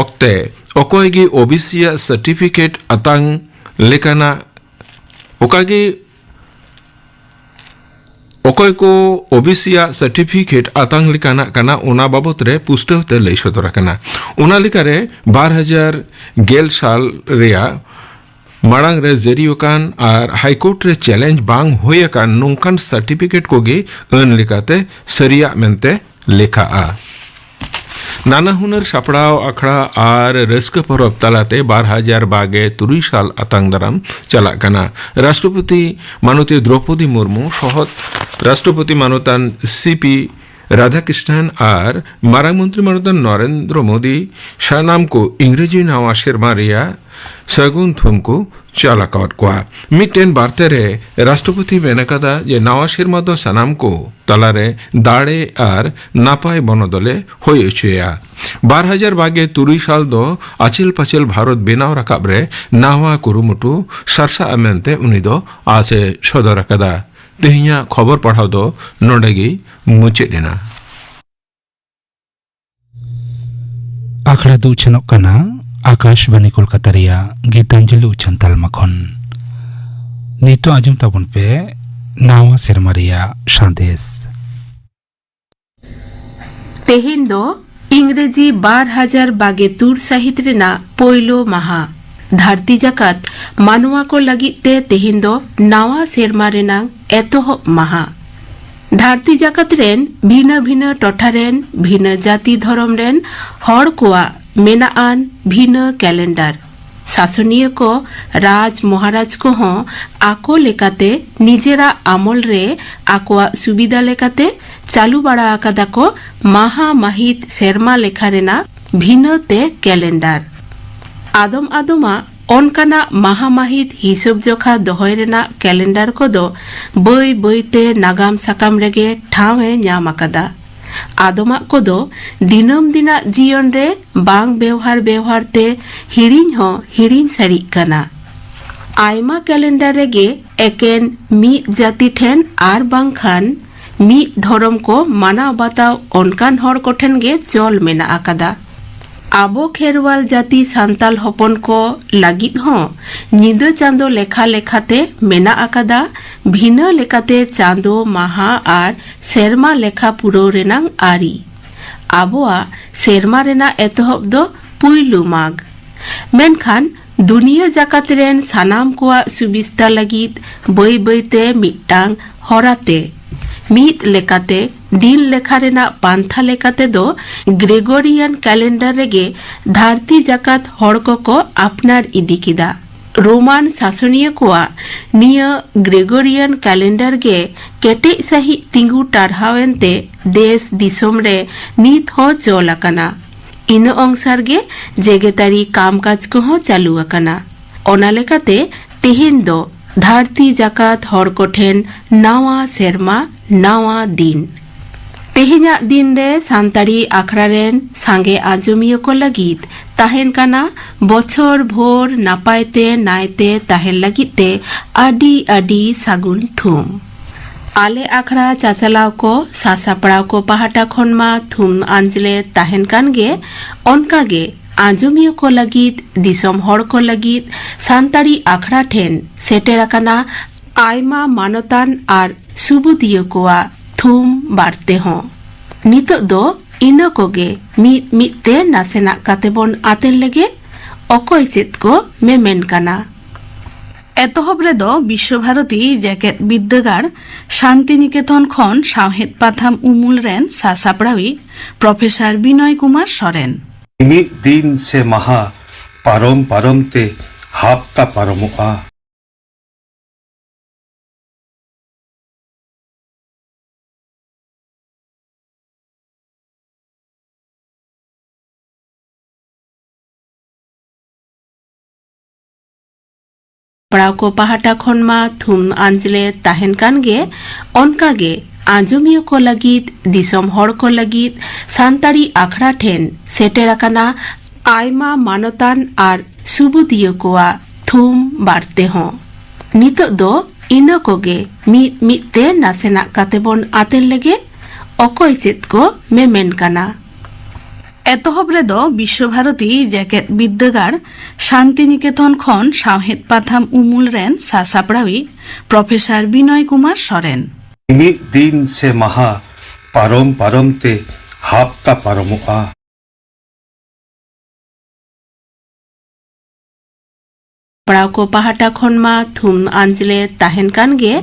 ᱚᱠᱛᱮ ᱚᱠᱚᱭ ᱜᱮ ᱳ ᱵᱤ ᱥᱤ ᱟᱜ ᱥᱟᱨᱴᱤᱯᱷᱤᱠᱮᱴ ᱟᱛᱟᱝ ᱞᱮᱠᱟᱱᱟᱜ, ᱚᱠᱟ ᱜᱮ ᱚᱠᱚᱭ ᱠᱚ ᱳ ᱵᱤ ᱥᱤ ᱟᱜ ᱥᱟᱨᱴᱤᱯᱷᱤᱠᱮᱴ ᱟᱛᱟᱝ ᱞᱮᱠᱟᱱᱟᱜ ᱠᱟᱱᱟ, ᱚᱱᱟ ᱵᱟᱵᱚᱛ ᱨᱮ ᱯᱩᱥᱴᱟᱹᱣ ᱛᱮ ᱞᱟᱹᱭ ᱥᱚᱫᱚᱨ ᱟᱠᱟᱱᱟ᱾ ᱚᱱᱟ ᱞᱮᱠᱟᱨᱮ ᱵᱟᱨ ᱦᱟᱡᱟᱨ ᱜᱮᱞ ᱥᱟᱞ ᱨᱮᱭᱟᱜ ᱢᱟᱲᱟᱝ ᱨᱮ ᱡᱟᱹᱨᱤ ᱟᱠᱟᱱ ᱟᱨ ᱦᱟᱭ ᱠᱳᱨᱴ ᱨᱮ ᱪᱮᱞᱮᱧᱡᱽ ᱵᱟᱝ ᱦᱩᱭ ᱟᱠᱟᱱ ᱱᱚᱝᱠᱟᱱ ᱥᱟᱨᱴᱤᱯᱷᱤᱠᱮᱴ ᱠᱚᱜᱮ ᱟᱹᱱ ᱞᱮᱠᱟᱛᱮ ᱥᱟᱹᱨᱤᱭᱟᱜ ᱢᱮᱱᱛᱮ ᱞᱮᱠᱷᱟᱜᱼᱟ᱾ ᱱᱟᱱᱟ ᱦᱩᱱᱟᱹᱨ ᱥᱟᱯᱲᱟᱣ ᱟᱠᱷᱲᱟ ᱟᱨ ᱨᱟᱹᱥᱠᱟᱹ ᱯᱚᱨᱚᱵᱽ ᱛᱟᱞᱟᱛᱮ ᱵᱟᱨ ᱦᱟᱡᱟᱨ ᱵᱟᱜᱮ ᱛᱩᱨᱩᱭ ᱥᱟᱞ ᱟᱛᱟᱝ ᱫᱟᱨᱟᱢ ᱪᱟᱞᱟᱜ ᱠᱟᱱᱟ᱾ ᱨᱟᱥᱴᱨᱚᱯᱚᱛᱤ ᱢᱟᱱᱚᱛᱤ ᱫᱨᱚᱯᱚᱫᱤ ᱢᱩᱨᱢᱩ ᱥᱚᱦᱚᱫ ᱨᱟᱥᱴᱨᱚᱯᱚᱛᱤ ᱢᱟᱱᱚᱛᱟᱱ ᱥᱤ ᱯᱤ ᱨᱟᱫᱷᱟᱠᱨᱤᱥᱱᱟᱱ ᱟᱨ ᱢᱟᱨᱟᱝ ᱢᱚᱱᱛᱨᱤ ᱢᱟᱱᱚᱛᱟᱱ ᱱᱚᱨᱮᱱᱫᱨᱚ ᱢᱳᱫᱤ ᱥᱟᱱᱟᱢ ᱠᱚ ᱤᱝᱨᱮᱡᱤ ᱱᱟᱣᱟ ᱥᱮᱨᱢᱟ ᱨᱮᱭᱟᱜ ᱥᱟᱹᱜᱩᱱ ᱛᱷᱩᱢ ᱠᱚ ᱪᱟᱞ ᱟᱠᱟᱣᱟᱫ ᱠᱚᱣᱟ᱾ ᱢᱤᱫᱴᱮᱱ ᱵᱟᱨᱛᱮ ᱨᱮ ᱨᱟᱥᱴᱨᱚᱯᱚᱛᱤ ᱢᱮᱱ ᱟᱠᱟᱫᱟ ᱡᱮ ᱱᱟᱣᱟ ᱥᱮᱨᱢᱟ ᱫᱚ ᱥᱟᱱᱟᱢ ᱠᱚ ᱛᱟᱞᱟᱨᱮ ᱫᱟᱲᱮ ᱟᱨ ᱱᱟᱯᱟᱭ ᱵᱚᱱᱚᱫᱚᱞᱮ ᱦᱩᱭ ᱦᱚᱪᱚᱭᱟ᱾ ᱵᱟᱨ ᱦᱟᱡᱟᱨ ᱵᱟᱜᱮ ᱛᱩᱨᱩᱭ ᱥᱟᱞ ᱫᱚ ᱟᱪᱮᱞ ᱯᱟᱪᱮᱞ ᱵᱷᱟᱨᱚᱛ ᱵᱮᱱᱟᱣ ᱨᱟᱠᱟᱵ ᱨᱮ ᱱᱟᱣᱟ ᱠᱩᱨᱩᱢᱩᱴᱩ ᱥᱟᱨᱥᱟᱜᱼᱟ ᱢᱮᱱᱛᱮ ᱩᱱᱤ ᱫᱚ ᱟᱥ ᱮ ᱥᱚᱫᱚᱨ ᱟᱠᱟᱫᱟ᱾ ᱛᱮᱦᱮᱧᱟᱜ ᱠᱷᱚᱵᱚᱨ ᱯᱟᱲᱦᱟᱣ ᱫᱚ ᱱᱚᱰᱮ ᱜᱮ ᱢᱩᱪᱟᱹᱫ ᱮᱱᱟ᱾ ᱟᱠᱷᱲᱟ ᱫᱚ ᱩᱪᱷᱟᱹᱱᱚᱜ ᱠᱟᱱᱟ ᱟᱠᱟᱥᱵᱟᱱᱤ ᱠᱳᱞᱠᱟᱛᱟ ᱨᱮᱭᱟᱜ ᱜᱤᱛᱟᱧᱡᱚᱞᱤ ᱩᱪᱷᱟᱹᱱ ᱛᱟᱞᱢᱟ ᱠᱷᱚᱱ᱾ ᱱᱤᱛᱚᱜ ᱟᱸᱡᱚᱢ ᱛᱟᱵᱚᱱ ᱯᱮ ᱱᱟᱣᱟ ᱥᱮᱨᱢᱟ ᱨᱮᱭᱟᱜ ᱥᱟᱸᱫᱮᱥ᱾ ᱛᱮᱦᱮᱧ ᱫᱚ ᱤᱝᱨᱮᱡᱤ ᱵᱟᱨ ᱦᱟᱡᱟᱨ ᱵᱟᱜᱮ ᱛᱩᱨ ᱥᱟᱹᱦᱤᱛ ᱨᱮᱱᱟᱜ ᱯᱳᱭᱞᱳ ᱢᱟᱦᱟ᱾ ᱫᱷᱟᱹᱨᱛᱤ ᱡᱟᱠᱟᱛ ᱢᱟᱱᱣᱟ ᱠᱚ ᱞᱟᱹᱜᱤᱫ ᱛᱮ ᱛᱮᱦᱮᱧ ᱫᱚ ᱱᱟᱣᱟ ᱥᱮᱨᱢᱟ ᱨᱮᱱᱟᱜ ᱮᱛᱚᱦᱚᱵ ᱢᱟᱦᱟ᱾ ᱫᱷᱟᱹᱨᱛᱤ ᱡᱟᱠᱟᱛ ᱨᱮᱱ ᱵᱷᱤᱱᱟᱹ ᱵᱷᱤᱱᱟᱹ ᱴᱚᱴᱷᱟ ᱨᱮᱱ ᱵᱷᱤᱱᱟᱹ ᱡᱟᱹᱛᱤ ᱫᱷᱚᱨᱚᱢ ᱨᱮᱱ ᱦᱚᱲ ᱠᱚᱣᱟᱜ ᱢᱮᱱᱟᱜ ᱟᱱ ᱵᱷᱤᱱᱟᱹ ᱠᱮᱞᱮᱱᱰᱟᱨ᱾ ᱥᱟᱥᱚᱱᱤᱭᱟᱹ ᱠᱚ, ᱨᱟᱡᱽ ᱢᱚᱦᱟᱨᱟᱡᱽ ᱠᱚᱦᱚᱸ ᱟᱠᱚ ᱞᱮᱠᱟᱛᱮ ᱱᱤᱡᱮᱨᱟᱜ ᱟᱢᱚᱞ ᱨᱮ ᱟᱠᱚᱣᱟᱜ ᱥᱩᱵᱤᱫᱷᱟ ᱞᱮᱠᱟᱛᱮ ᱪᱟᱹᱞᱩ ᱵᱟᱲᱟ ᱟᱠᱟᱫᱟ ᱠᱚ ᱢᱟᱦᱟ ᱢᱟᱹᱦᱤᱛ ᱥᱮᱨᱢᱟ ᱞᱮᱠᱷᱟ ᱨᱮᱱᱟᱜ ᱵᱷᱤᱱᱟᱹ ᱛᱮ ᱠᱮᱞᱮᱱᱰᱟᱨ᱾ ᱟᱫᱚᱢ ᱟᱫᱚᱢᱟᱜ ᱚᱱᱠᱟᱱᱟᱜ ᱢᱟᱦᱟ ᱢᱟᱹᱦᱤᱛ ᱦᱤᱥᱟᱹᱵ ᱡᱚᱠᱷᱟ ᱫᱚᱦᱚᱭ ᱨᱮᱱᱟᱜ ᱠᱮᱞᱮᱱᱰᱟᱨ ᱠᱚᱫᱚ ᱵᱟᱹᱭ ᱵᱟᱹᱭ ᱛᱮ ᱱᱟᱜᱟᱢ ᱥᱟᱠᱟᱢ ᱨᱮᱜᱮ ᱴᱷᱟᱶ ᱮ ᱧᱟᱢ ᱟᱠᱟᱫᱟ᱾ ᱟᱫᱚᱢᱟᱜ ᱠᱚᱫᱚ ᱫᱤᱱᱟᱹᱢ ᱫᱤᱱᱟᱜ ᱡᱤᱭᱚᱱ ᱨᱮ ᱵᱟᱝ ᱵᱮᱣᱦᱟᱨ ᱵᱮᱣᱦᱟᱨ ᱛᱮ ᱦᱤᱲᱤᱧ ᱦᱚᱸ ᱦᱤᱲᱤᱧ ᱥᱟᱹᱨᱤᱜ ᱠᱟᱱᱟ᱾ ᱟᱭᱢᱟ ᱠᱮᱞᱮᱱᱰᱟᱨ ᱨᱮᱜᱮ ᱮᱠᱮᱱ ᱢᱤᱫ ᱡᱟᱹᱛᱤ ᱴᱷᱮᱱ ᱟᱨ ᱵᱟᱝᱠᱷᱟᱱ ᱢᱤᱫ ᱫᱷᱚᱨᱚᱢ ᱠᱚ ᱢᱟᱱᱟᱣ ᱵᱟᱛᱟᱣ ᱚᱱᱠᱟᱱ ᱦᱚᱲ ᱠᱚᱴᱷᱮᱱ ᱜᱮ ᱪᱚᱞ ᱢᱮᱱᱟᱜ ᱟᱠᱟᱫᱟ᱾ ᱟᱵᱚ ᱠᱷᱮᱨᱣᱟᱞ ᱡᱟᱹᱛᱤ ᱥᱟᱱᱛᱟᱞ ᱦᱚᱯᱚᱱ ᱠᱚ ᱞᱟᱹᱜᱤᱫ ᱦᱚᱸ ᱧᱤᱫᱟᱹ ᱪᱟᱸᱫᱚ ᱞᱮᱠᱷᱟ ᱞᱮᱠᱷᱟᱛᱮ ᱢᱮᱱᱟᱜ ᱟᱠᱟᱫᱟ ᱵᱷᱤᱱᱟᱹ ᱞᱮᱠᱟᱛᱮ ᱪᱟᱸᱫᱚ, ᱢᱟᱦᱟ ᱟᱨ ᱥᱮᱨᱢᱟ ᱞᱮᱠᱷᱟ ᱯᱩᱨᱟᱹᱣ ᱨᱮᱱᱟᱝ ᱟᱹᱨᱤ᱾ ᱟᱵᱚᱣᱟᱜ ᱥᱮᱨᱢᱟ ᱨᱮᱱᱟᱜ ᱮᱛᱚᱦᱚᱵ ᱫᱚ ᱯᱩᱭᱞᱩ ᱢᱟᱜᱽ᱾ ᱢᱮᱱᱠᱷᱟᱱ ᱫᱩᱱᱤᱭᱟᱹ ᱡᱟᱠᱟᱛ ᱨᱮᱱ ᱥᱟᱱᱟᱢ ᱠᱚᱣᱟᱜ ᱥᱩᱵᱤᱥᱛᱟ ᱞᱟᱹᱜᱤᱫ ᱵᱟᱹᱭ ᱵᱟᱹᱭᱛᱮ ᱢᱤᱫᱴᱟᱝ ᱦᱚᱨᱟᱛᱮ ᱢᱤᱫ ᱞᱮᱠᱟᱛᱮ ᱫᱤᱱ ᱞᱮᱠᱷᱟ ᱨᱮᱱᱟᱜ ᱯᱟᱱᱛᱷᱟ ᱞᱮᱠᱟᱛᱮ ᱫᱚ ᱜᱨᱮᱜᱳᱨᱤᱭᱟᱱ ᱠᱮᱞᱮᱱᱰᱟᱨ ᱨᱮᱜᱮ ᱫᱷᱟᱹᱨᱛᱤ ᱡᱟᱠᱟᱛ ᱦᱚᱲ ᱠᱚᱠᱚ ᱟᱯᱱᱟᱨ ᱤᱫᱤ ᱠᱮᱫᱟ᱾ ᱨᱳᱢᱟᱱ ᱥᱟᱥᱚᱱᱤᱭᱟᱹ ᱠᱚᱣᱟᱜ ᱱᱤᱭᱟᱹ ᱜᱨᱮᱜᱳᱨᱤᱭᱟᱱ ᱠᱮᱞᱮᱱᱰᱟᱨ ᱜᱮ ᱠᱮᱴᱮᱡ ᱥᱟᱹᱦᱤᱡ ᱛᱤᱸᱜᱩ ᱴᱟᱨᱦᱟᱣ ᱮᱱᱛᱮ ᱫᱮᱥ ᱫᱤᱥᱚᱢ ᱨᱮ ᱱᱤᱛ ᱦᱚᱸ ᱪᱚᱞ ᱟᱠᱟᱱᱟ᱾ ᱤᱱᱟᱹ ᱚᱝᱥᱟᱨ ᱜᱮ ᱡᱮᱜᱮᱛᱟᱹᱨᱤ ᱠᱟᱢᱠᱟᱡᱽ ᱠᱚᱦᱚᱸ ᱪᱟᱹᱞᱩ ᱟᱠᱟᱱᱟ᱾ ᱚᱱᱟ ᱞᱮᱠᱟᱛᱮ ᱛᱮᱦᱮᱧ ᱫᱚ ᱫᱷᱟᱹᱨᱛᱤ ᱡᱟᱠᱟᱛ ᱦᱚᱲ ᱠᱚᱴᱷᱮᱱ ᱱᱟᱣᱟ ᱥᱮᱨᱢᱟ, ᱱᱟᱣᱟ ᱫᱤᱱ᱾ ᱛᱮᱦᱮᱧᱟᱜ ᱫᱤᱱ ᱨᱮ ᱥᱟᱱᱛᱟᱲᱤ ᱟᱠᱷᱲᱟ ᱨᱮᱱ ᱥᱟᱸᱜᱮ ᱟᱸᱡᱚᱢᱤᱭᱟᱹ ᱠᱚ ᱞᱟᱹᱜᱤᱫ ᱛᱟᱦᱮᱱ ᱠᱟᱱᱟ ᱵᱚᱪᱷᱚᱨ ᱵᱷᱳᱨ ᱱᱟᱯᱟᱭ ᱛᱮ ᱱᱟᱭ ᱛᱮ ᱛᱟᱦᱮᱱ ᱞᱟᱹᱜᱤᱫ ᱛᱮ ᱟᱹᱰᱤ ᱟᱹᱰᱤ ᱥᱟᱹᱜᱩᱱ ᱛᱷᱩᱢ᱾ ᱟᱞᱮ ᱟᱠᱷᱲᱟ ᱪᱟᱪᱟᱞᱟᱣ ᱠᱚ, ᱥᱟᱥᱟᱯᱲᱟᱣ ᱠᱚ ᱯᱟᱦᱴᱟ ᱠᱷᱚᱱ ᱢᱟ ᱛᱷᱩᱢ ᱟᱸᱡᱽᱞᱮ ᱛᱟᱦᱮᱱ ᱠᱟᱱ ᱜᱮ, ᱚᱱᱠᱟ ᱜᱮ ᱟᱸᱡᱚᱢᱤᱭᱟᱹ ᱠᱚ ᱞᱟᱹᱜᱤᱫ, ᱫᱤᱥᱚᱢ ᱦᱚᱲ ᱠᱚ ᱞᱟᱹᱜᱤᱫ ᱥᱟᱱᱛᱟᱲᱤ ᱟᱠᱷᱲᱟ ᱴᱷᱮᱱ ᱥᱮᱴᱮᱨ ᱟᱠᱟᱱᱟ ᱟᱭᱢᱟ ᱢᱟᱱᱚᱛᱟᱱ ᱟᱨ ᱥᱩᱵᱩᱫᱤᱭᱟᱹ ᱠᱚᱣᱟᱜ ᱛᱷᱩᱢ ᱵᱟᱨᱛᱮ ᱦᱚᱸ᱾ ᱱᱤᱛᱚᱜ ᱫᱚ ᱤᱱᱟᱹ ᱠᱚᱜᱮ ᱢᱤᱫ ᱢᱤᱫ ᱛᱮ ᱱᱟᱥᱮᱱᱟᱜ ᱠᱟᱛᱮ ᱵᱚᱱ ᱟᱛᱮᱱ ᱞᱮᱜᱮ, ᱚᱠᱚᱭ ᱪᱮᱫ ᱠᱚ ᱢᱮᱢᱮᱱ ᱠᱟᱱᱟ᱾ ᱮᱛᱚᱦᱚᱵ ᱨᱮᱫᱚ ᱵᱤᱥᱥᱚ ᱵᱷᱟᱨᱚᱛᱤ ᱡᱮᱜᱮᱛ ᱵᱤᱨᱫᱟᱹᱜᱟᱲ ᱥᱟᱱᱛᱤᱱᱤᱠᱮᱛᱚᱱ ᱠᱷᱚᱱ ᱥᱟᱶᱦᱮᱫ ᱯᱟᱛᱷᱟᱢ ᱩᱢᱩᱞ ᱨᱮᱱ ᱥᱟᱥᱟᱯᱲᱟᱣᱤᱡ ᱯᱨᱚᱯᱷᱮᱥᱚᱨ ᱵᱤᱱᱚᱭ ᱠᱩᱢᱟᱨ ᱥᱚᱨᱮᱱ᱾ ᱢᱤᱫ ᱫᱤᱱ ᱥᱮ ᱢᱟᱦᱟ ᱯᱟᱨᱚᱢ ᱯᱟᱨᱚᱢ ᱛᱮ ᱦᱟᱯᱛᱟ ᱯᱟᱨᱚᱢᱚᱜᱼᱟ᱾ ᱯᱟᱲᱟᱣ ᱠᱚ ᱯᱟᱦᱴᱟ ᱠᱷᱚᱱ ᱢᱟ ᱛᱷᱩᱢ ᱟᱸᱡᱽᱞᱮ ᱛᱟᱦᱮᱱ ᱠᱟᱱ ᱜᱮ, ᱚᱱᱠᱟ ᱜᱮ ᱟᱸᱡᱚᱢᱤᱭᱟᱹ ᱠᱚ ᱞᱟᱹᱜᱤᱫ, ᱫᱤᱥᱚᱢ ᱦᱚᱲ ᱠᱚ ᱞᱟᱹᱜᱤᱫ ᱥᱟᱱᱛᱟᱲᱤ ᱟᱠᱷᱲᱟ ᱴᱷᱮᱱ ᱥᱮᱴᱮᱨ ᱟᱠᱟᱱᱟ ᱟᱭᱢᱟ ᱢᱟᱱᱚᱛᱟᱱ ᱟᱨ ᱥᱩᱵᱩᱫᱤᱭᱟᱹ ᱠᱚᱣᱟᱜ ᱛᱷᱩᱢ ᱵᱟᱨᱛᱮ ᱦᱚᱸ᱾ ᱱᱤᱛᱚᱜ ᱫᱚ ᱤᱱᱟᱹ ᱠᱚᱜᱮ ᱢᱤᱫ ᱢᱤᱫ ᱛᱮ ᱱᱟᱥᱮᱱᱟᱜ ᱠᱟᱛᱮ ᱵᱚᱱ ᱟᱛᱮᱱ ᱞᱮᱜᱮ, ᱚᱠᱚᱭ ᱪᱮᱫ ᱠᱚ ᱢᱮᱢᱮᱱ ᱠᱟᱱᱟ᱾ ᱮᱛᱚᱦᱚᱵ ᱨᱮᱫᱚ ᱵᱤᱥᱥᱚ ᱵᱷᱟᱨᱚᱛᱤ ᱡᱮᱜᱮᱛ ᱵᱤᱨᱫᱟᱹᱜᱟᱲ ᱥᱟᱱᱛᱤᱱᱤᱠᱮᱛᱚᱱ ᱠᱷᱚᱱ ᱥᱟᱶᱦᱮᱫ ᱯᱟᱛᱷᱟᱢ ᱩᱢᱩᱞ ᱨᱮᱱ ᱥᱟᱥᱟᱯᱲᱟᱣᱤᱡ ᱯᱨᱚᱯᱷᱮᱥᱚᱨ ᱵᱤᱱᱚᱭ ᱠᱩᱢᱟᱨ ᱥᱚᱨᱮᱱ᱾ ᱢᱤᱫ ᱫᱤᱱ ᱥᱮ ᱢᱟᱦᱟ ᱯᱟᱨᱚᱢ ᱯᱟᱨᱚᱢ ᱛᱮ ᱦᱟᱯᱛᱟ ᱯᱟᱨᱚᱢᱚᱜᱼᱟ᱾ ᱯᱟᱲᱟᱣ ᱠᱚ ᱯᱟᱦᱴᱟ ᱠᱷᱚᱱ ᱢᱟ ᱛᱷᱩᱢ ᱟᱸᱡᱽᱞᱮ ᱛᱟᱦᱮᱱ ᱠᱟᱱ ᱜᱮ,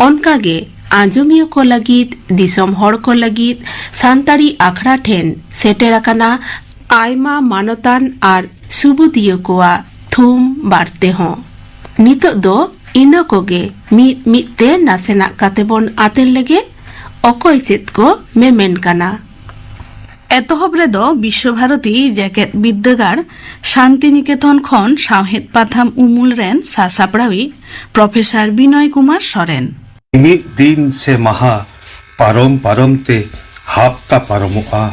ᱚᱱᱠᱟ ᱜᱮ ᱟᱸᱡᱚᱢᱤᱭᱟᱹ ᱠᱚ ᱞᱟᱹᱜᱤᱫ, ᱫᱤᱥᱚᱢ ᱦᱚᱲ ᱠᱚ ᱞᱟᱹᱜᱤᱫ ᱥᱟᱱᱛᱟᱲᱤ ᱟᱠᱷᱲᱟ ᱴᱷᱮᱱ ᱥᱮᱴᱮᱨ ᱟᱠᱟᱱᱟ ᱟᱭᱢᱟ ᱢᱟᱱᱚᱛᱟᱱ ᱟᱨ ᱥᱩᱵᱩᱫᱤᱭᱟᱹ ᱠᱚᱣᱟᱜ ᱛᱷᱩᱢ ᱵᱟᱨᱛᱮ ᱦᱚᱸ᱾ ᱱᱤᱛᱚᱜ ᱫᱚ ᱤᱱᱟᱹ ᱠᱚᱜᱮ ᱢᱤᱫ ᱢᱤᱫ ᱛᱮ ᱱᱟᱥᱮᱱᱟᱜ ᱠᱟᱛᱮ ᱵᱚᱱ ᱟᱛᱮᱱ ᱞᱮᱜᱮ, ᱚᱠᱚᱭ ᱪᱮᱫ ᱠᱚ ᱢᱮᱢᱮᱱ ᱠᱟᱱᱟ᱾ ᱮᱛᱚᱦᱚᱵ ᱨᱮᱫᱚ ᱵᱤᱥᱥᱚ ᱵᱷᱟᱨᱚᱛᱤ ᱡᱮᱜᱮᱛ ᱵᱤᱨᱫᱟᱹᱜᱟᱲ ᱥᱟᱱᱛᱤᱱᱤᱠᱮᱛᱚᱱ ᱠᱷᱚᱱ ᱥᱟᱶᱦᱮᱫ ᱯᱟᱛᱷᱟᱢ ᱩᱢᱩᱞ ᱨᱮᱱ ᱥᱟᱥᱟᱯᱲᱟᱣᱤᱡ ᱯᱨᱚᱯᱷᱮᱥᱚᱨ ᱵᱤᱱᱚᱭ ᱠᱩᱢᱟᱨ ᱥᱚᱨᱮᱱ᱾ ᱢᱤᱫ ᱫᱤᱱ ᱥᱮ ᱢᱟᱦᱟ ᱯᱟᱨᱚᱢ ᱯᱟᱨᱚᱢ ᱛᱮ ᱦᱟᱯᱛᱟ ᱯᱟᱨᱚᱢᱚᱜᱼᱟ᱾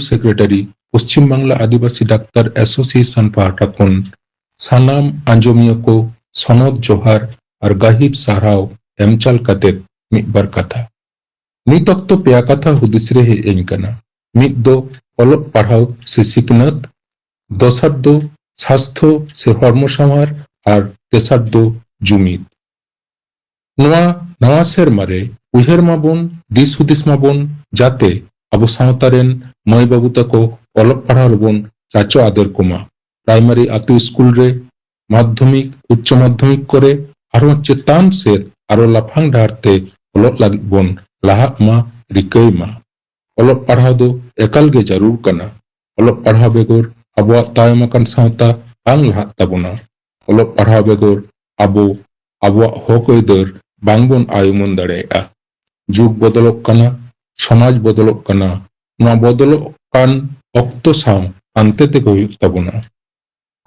ᱥᱮᱠᱨᱮᱴᱟᱨᱤ, ᱯᱚᱥᱪᱤᱢ ᱵᱟᱝᱞᱟ ᱟᱹᱫᱤᱵᱟᱹᱥᱤ ᱰᱟᱠᱛᱟᱨ ᱮᱥᱳᱥᱤᱭᱮᱥᱚᱱ ᱯᱟᱦᱴᱟ ᱠᱷᱚᱱ ᱥᱟᱱᱟᱢ ᱟᱸᱡᱚᱢᱤᱭᱟᱹ ᱠᱚ ᱥᱚᱱᱚᱛ ᱡᱚᱦᱟᱨ ᱟᱨ ᱜᱟᱹᱦᱤᱨ ᱥᱟᱨᱦᱟᱣ ᱮᱢ ᱪᱟᱞ ᱠᱟᱛᱮ ᱢᱤᱫ ᱵᱟᱨ ᱠᱟᱛᱷᱟ᱾ ᱱᱤᱛ ᱚᱠᱛᱚ ᱯᱮᱭᱟ ᱠᱟᱛᱷᱟ ᱦᱩᱫᱤᱥ ᱨᱮ ᱦᱮᱡ ᱟᱹᱧ ᱠᱟᱱᱟ᱾ ᱢᱤᱫ ᱫᱚ ᱚᱞᱚᱜ ᱯᱟᱲᱦᱟᱣ ᱥᱮ ᱥᱤᱠᱷᱱᱟᱹᱛ, ᱫᱚᱥᱟᱨ ᱫᱚ ᱥᱟᱥᱛᱷᱚ ᱥᱮ ᱦᱚᱲᱢᱚ ᱥᱟᱶᱟᱨ, ᱟᱨ ᱛᱮᱥᱟᱨ ᱫᱚ ᱡᱩᱢᱤᱫ᱾ ᱱᱚᱣᱟ ᱱᱟᱣᱟ ᱥᱮᱨᱢᱟ ᱨᱮ ᱩᱭᱦᱟᱹᱨ ᱢᱟᱵᱚᱱ, ᱫᱤᱥ ᱦᱩᱫᱤᱥ ᱢᱟᱵᱚᱱ, ᱡᱟᱛᱮ ᱟᱵᱚ ᱥᱟᱶᱛᱟ ᱨᱮᱱ ᱢᱟᱹᱭ ᱵᱟᱹᱵᱩ ᱛᱟᱠᱚ ᱚᱞᱚᱜ ᱯᱟᱲᱦᱟᱣ ᱨᱮᱵᱚᱱ ᱪᱟᱪᱚ ᱟᱫᱮᱨ ᱠᱚᱢᱟ᱾ ᱯᱨᱟᱭᱢᱟᱨᱤ ᱟᱛᱳ ᱥᱠᱩᱞ ᱨᱮ, ᱢᱟᱫᱽᱫᱷᱚᱢᱤᱠ, ᱩᱪᱪᱚ ᱢᱟᱫᱽᱫᱷᱚᱢᱤᱠ ᱠᱚᱨᱮ, ᱟᱨᱦᱚᱸ ᱪᱮᱛᱟᱱ ᱥᱮᱫ ᱟᱨᱚ ᱞᱟᱯᱷᱟᱝ ᱰᱟᱦᱟᱨ ᱛᱮ ᱚᱞᱚᱜ ᱞᱟᱹᱜᱤᱫ ᱵᱚᱱ ᱞᱟᱦᱟᱜ ᱢᱟ, ᱨᱤᱠᱟᱹᱭ ᱢᱟ᱾ ᱚᱞᱚᱜ ᱯᱟᱲᱦᱟᱣ ᱫᱚ ᱮᱠᱟᱞ ᱜᱮ ᱡᱟᱹᱨᱩᱲ ᱠᱟᱱᱟ᱾ ᱚᱞᱚᱜ ᱯᱟᱲᱦᱟᱣ ᱵᱮᱜᱚᱨ ᱟᱵᱚᱣᱟᱜ ᱛᱟᱭᱚᱢ ᱟᱠᱟᱱ ᱥᱟᱶᱛᱟ ᱵᱟᱝ ᱞᱟᱦᱟᱜ ᱛᱟᱵᱚᱱᱟ᱾ ᱚᱞᱚᱜ ᱯᱟᱲᱦᱟᱣ ᱵᱮᱜᱚᱨ ᱟᱵᱚ ᱟᱵᱚᱣᱟᱜ ᱦᱚᱠ ᱟᱹᱭᱫᱟᱹᱨ ᱵᱟᱝᱵᱚᱱ ᱟᱭ ᱩᱢᱟᱹᱱ ᱫᱟᱲᱮᱭᱟᱜᱼᱟ᱾ ᱡᱩᱜᱽ ᱵᱚᱫᱚᱞᱚᱜ ᱠᱟᱱᱟ, ᱥᱚᱢᱟᱡᱽ ᱵᱚᱫᱚᱞᱚᱜ ᱠᱟᱱᱟ᱾ ᱱᱚᱣᱟ ᱵᱚᱫᱚᱞᱚᱜ ᱠᱟᱱ ᱚᱠᱛᱚ ᱥᱟᱶ ᱯᱟᱱᱛᱮ ᱛᱮᱜᱮ ᱦᱩᱭᱩᱜ ᱛᱟᱵᱚᱱᱟ᱾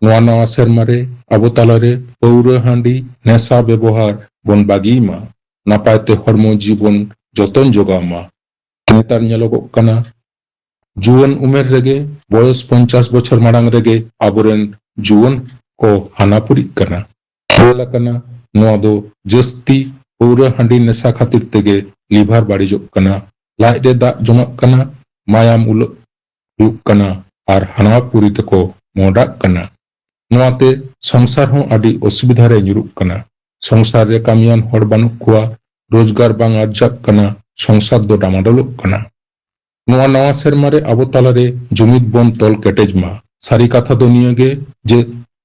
ᱱᱚᱣᱟ ᱱᱟᱣᱟ ᱥᱮᱨᱢᱟ ᱨᱮ ᱟᱵᱚ ᱛᱟᱞᱟᱨᱮ ᱯᱟᱹᱣᱨᱟᱹ ᱦᱟᱺᱰᱤ ᱱᱮᱥᱟ ᱵᱮᱵᱚᱦᱟᱨ ᱵᱚᱱ ᱵᱟᱹᱜᱤᱭ ᱢᱟ᱾ ᱱᱟᱯᱟᱭ ᱛᱮ ᱦᱚᱲᱢᱚ ᱡᱤᱣᱤ ᱵᱚᱱ ᱡᱚᱛᱚᱱ ᱡᱚᱜᱟᱣ ᱢᱟ᱾ ᱱᱮᱛᱟᱨ ᱧᱮᱞᱚᱜᱚᱜ ᱠᱟᱱᱟ, ᱡᱩᱣᱟᱹᱱ ᱩᱢᱮᱨ ᱨᱮᱜᱮ, ᱵᱚᱭᱚᱥ ᱯᱚᱧᱪᱟᱥ ᱵᱚᱪᱷᱚᱨ ᱢᱟᱲᱟᱝ ᱨᱮᱜᱮ ᱟᱵᱚᱨᱮᱱ ᱡᱩᱣᱟᱹᱱ ᱠᱚ ᱦᱟᱱᱟ ᱯᱩᱨᱤᱜ ᱠᱟᱱᱟ᱾ ᱧᱮᱞ ᱟᱠᱟᱱᱟ, ᱱᱚᱣᱟ ᱫᱚ ᱡᱟᱹᱥᱛᱤ ᱯᱟᱹᱣᱨᱟᱹ ᱦᱟᱺᱰᱤ ᱱᱮᱥᱟ ᱠᱷᱟᱹᱛᱤᱨ ᱛᱮᱜᱮ ᱞᱤᱵᱷᱟᱨ ᱵᱟᱹᱲᱤᱡᱚᱜ ᱠᱟᱱᱟ, ᱞᱟᱡ ᱨᱮ ᱫᱟᱜ ᱡᱚᱢᱟᱜ ᱠᱟᱱᱟ, ᱢᱟᱭᱟᱢ ᱩᱞᱟᱹᱜ ᱦᱩᱭᱩᱜ ᱠᱟᱱᱟ ᱟᱨ ᱦᱟᱱᱟ ᱯᱩᱨᱤ ᱛᱮᱠᱚ ᱢᱚᱦᱰᱟᱜ ᱠᱟᱱᱟ᱾ ᱱᱚᱣᱟᱛᱮ ᱥᱚᱝᱥᱟᱨ ᱦᱚᱸ ᱟᱹᱰᱤ ᱚᱥᱩᱵᱤᱫᱷᱟ ᱨᱮ ᱧᱩᱨᱩᱜ ᱠᱟᱱᱟ᱾ ᱥᱚᱝᱥᱟᱨ ᱨᱮ ᱠᱟᱹᱢᱤᱭᱟᱱ ᱦᱚᱲ ᱵᱟᱹᱱᱩᱜ ᱠᱚᱣᱟ, ᱨᱳᱡᱽᱜᱟᱨ ᱵᱟᱝ ᱟᱨᱡᱟᱜ ᱠᱟᱱᱟ, ᱥᱚᱝᱥᱟᱨ ᱫᱚ ᱰᱟᱢᱟᱰᱳᱞᱚᱜ ᱠᱟᱱᱟ᱾ ᱱᱚᱣᱟ ᱱᱟᱣᱟ ᱥᱮᱨᱢᱟ ᱨᱮ ᱟᱵᱚ ᱛᱟᱞᱟᱨᱮ ᱡᱩᱢᱤᱫ ᱵᱚᱱ ᱛᱚᱞ ᱠᱮᱴᱮᱡ ᱢᱟ᱾ ᱥᱟᱹᱨᱤ ᱠᱟᱛᱷᱟ ᱫᱚ ᱱᱤᱭᱟᱹ ᱜᱮ ᱡᱮ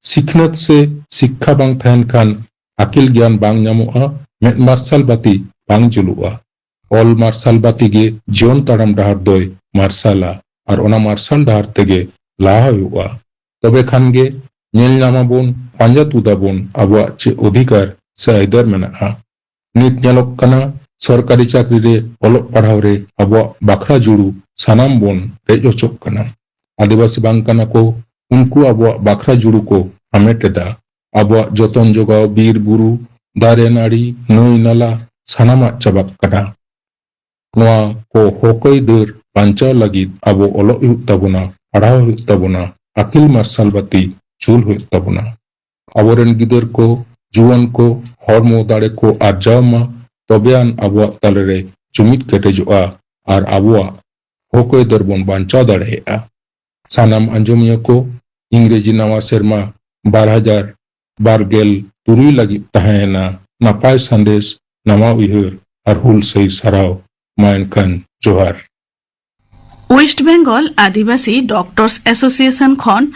ᱥᱤᱠᱷᱱᱟᱹᱛ ᱥᱮ ᱥᱤᱠᱠᱷᱟ ᱵᱟᱝ ᱛᱟᱦᱮᱱ ᱠᱷᱟᱱ ᱟᱹᱠᱤᱞ ᱜᱮᱭᱟᱱ ᱵᱟᱝ ᱧᱟᱢᱚᱜᱼᱟ, ᱢᱮᱫ ᱢᱟᱨᱥᱟᱞ ᱵᱟᱹᱛᱤ ᱵᱟᱝ ᱡᱩᱞᱩᱜᱼᱟ᱾ ᱚᱞ ᱢᱟᱨᱥᱟᱞ ᱵᱟᱹᱛᱤ ᱜᱮ ᱡᱤᱭᱚᱱ ᱛᱟᱲᱟᱢ ᱰᱟᱦᱟᱨ ᱫᱚᱭ ᱢᱟᱨᱥᱟᱞᱟ ᱟᱨ ᱚᱱᱟ ᱢᱟᱨᱥᱟᱞ ᱰᱟᱦᱟᱨ ᱛᱮᱜᱮ ᱞᱟᱦᱟ ᱦᱩᱭᱩᱜᱼᱟ᱾ ᱛᱚᱵᱮ ᱠᱷᱟᱱ ᱜᱮ ᱧᱮᱞ ᱧᱟᱢᱟᱵᱚᱱ, ᱯᱟᱸᱡᱟ ᱛᱩᱫᱟᱵᱚᱱ ᱟᱵᱚᱣᱟᱜ ᱪᱮᱫ ᱚᱫᱷᱤᱠᱟᱨ ᱥᱮ ᱟᱹᱭᱫᱟᱹᱨ ᱢᱮᱱᱟᱜᱼᱟ᱾ ᱱᱤᱛ ᱧᱮᱞᱚᱜ ᱠᱟᱱᱟ, ᱥᱚᱨᱠᱟᱨᱤ ᱪᱟᱹᱠᱨᱤ ᱨᱮ, ᱚᱞᱚᱜ ᱯᱟᱲᱦᱟᱣ ᱨᱮ ᱟᱵᱚᱣᱟᱜ ᱵᱟᱠᱷᱨᱟ ᱡᱩᱲᱩ ᱥᱟᱱᱟᱢ ᱵᱚᱱ ᱨᱮᱡ ᱦᱚᱪᱚᱜ ᱠᱟᱱᱟ᱾ ᱟᱹᱫᱤᱵᱟᱹᱥᱤ ᱵᱟᱝ ᱠᱟᱱᱟ ᱠᱚ, ᱩᱱᱠᱩ ᱟᱵᱚᱣᱟᱜ ᱵᱟᱠᱷᱨᱟ ᱡᱩᱲᱩ ᱠᱚ ᱦᱟᱢᱮᱴ ᱮᱫᱟ᱾ ᱟᱵᱚᱣᱟᱜ ᱡᱚᱛᱚᱱ ᱡᱚᱜᱟᱣ ᱵᱤᱨ ᱵᱩᱨᱩ, ᱫᱟᱨᱮ ᱱᱟᱹᱲᱤ, ᱱᱟᱹᱭ ᱱᱟᱞᱟ ᱥᱟᱱᱟᱢᱟᱜ ᱪᱟᱵᱟᱜ ᱠᱟᱱᱟ᱾ ᱱᱚᱣᱟ ᱠᱚ ᱦᱚᱠ ᱟᱹᱭᱫᱟᱹᱨ ᱵᱟᱧᱪᱟᱣ ᱞᱟᱹᱜᱤᱫ ᱟᱵᱚ ᱚᱞᱚᱜ ᱦᱩᱭᱩᱜ ᱛᱟᱵᱚᱱᱟ, ᱯᱟᱲᱦᱟᱣ ᱦᱩᱭᱩᱜ ᱛᱟᱵᱚᱱᱟ, ᱟᱹᱠᱤᱞ ᱢᱟᱨᱥᱟᱞ ᱵᱟᱹᱛᱤ ᱡᱩᱞ ᱦᱩᱭᱩᱜ ᱛᱟᱵᱚᱱᱟ᱾ ᱟᱵᱚᱨᱮᱱ ᱜᱤᱫᱟᱹᱨ ᱠᱚ, ᱡᱩᱣᱟᱹᱱ ᱠᱚ ᱦᱚᱲᱢᱚ ᱫᱟᱲᱮ ᱠᱚ ᱟᱨᱡᱟᱣ ᱢᱟ, ᱛᱚᱵᱮᱭᱟᱱ ᱟᱵᱚᱣᱟᱜ ᱛᱟᱞᱟᱨᱮ ᱡᱩᱢᱤᱫ ᱠᱮᱴᱮᱡᱚᱜᱼᱟ ᱟᱨ ᱟᱵᱚᱣᱟᱜ ᱦᱚᱠ ᱟᱹᱭᱫᱟᱹᱨ ᱵᱚᱱ ᱵᱟᱧᱪᱟᱣ ᱫᱟᱲᱮᱭᱟᱜᱼᱟ᱾ ᱥᱟᱱᱟᱢ ᱟᱸᱡᱚᱢᱤᱭᱟᱹ ᱠᱚ, ᱤᱝᱨᱮᱡᱤ ᱱᱟᱣᱟ ᱥᱮᱨᱢᱟ ᱵᱟᱨ ᱦᱟᱡᱟᱨ ᱵᱟᱨ ᱜᱮᱞ ᱛᱩᱨᱩᱭ ᱞᱟᱹᱜᱤᱫ ᱛᱟᱦᱮᱸᱭᱮᱱᱟ ᱱᱟᱯᱟᱭ ᱥᱟᱸᱫᱮᱥ, ᱱᱟᱣᱟ ᱩᱭᱦᱟᱹᱨ ᱟᱨ ᱦᱩᱞᱥᱟᱹᱭ ᱥᱟᱨᱦᱟᱣ᱾ ᱢᱟ ᱮᱱᱠᱷᱟᱱ ᱡᱚᱦᱟᱨ᱾ ᱳᱭᱮᱥᱴ ᱵᱮᱝᱜᱚᱞ ᱟᱹᱫᱤᱵᱟᱹᱥᱤ ᱰᱚᱠᱴᱚᱨᱥ ᱮᱥᱳᱥᱤᱭᱮᱥᱚᱱ ᱠᱷᱚᱱ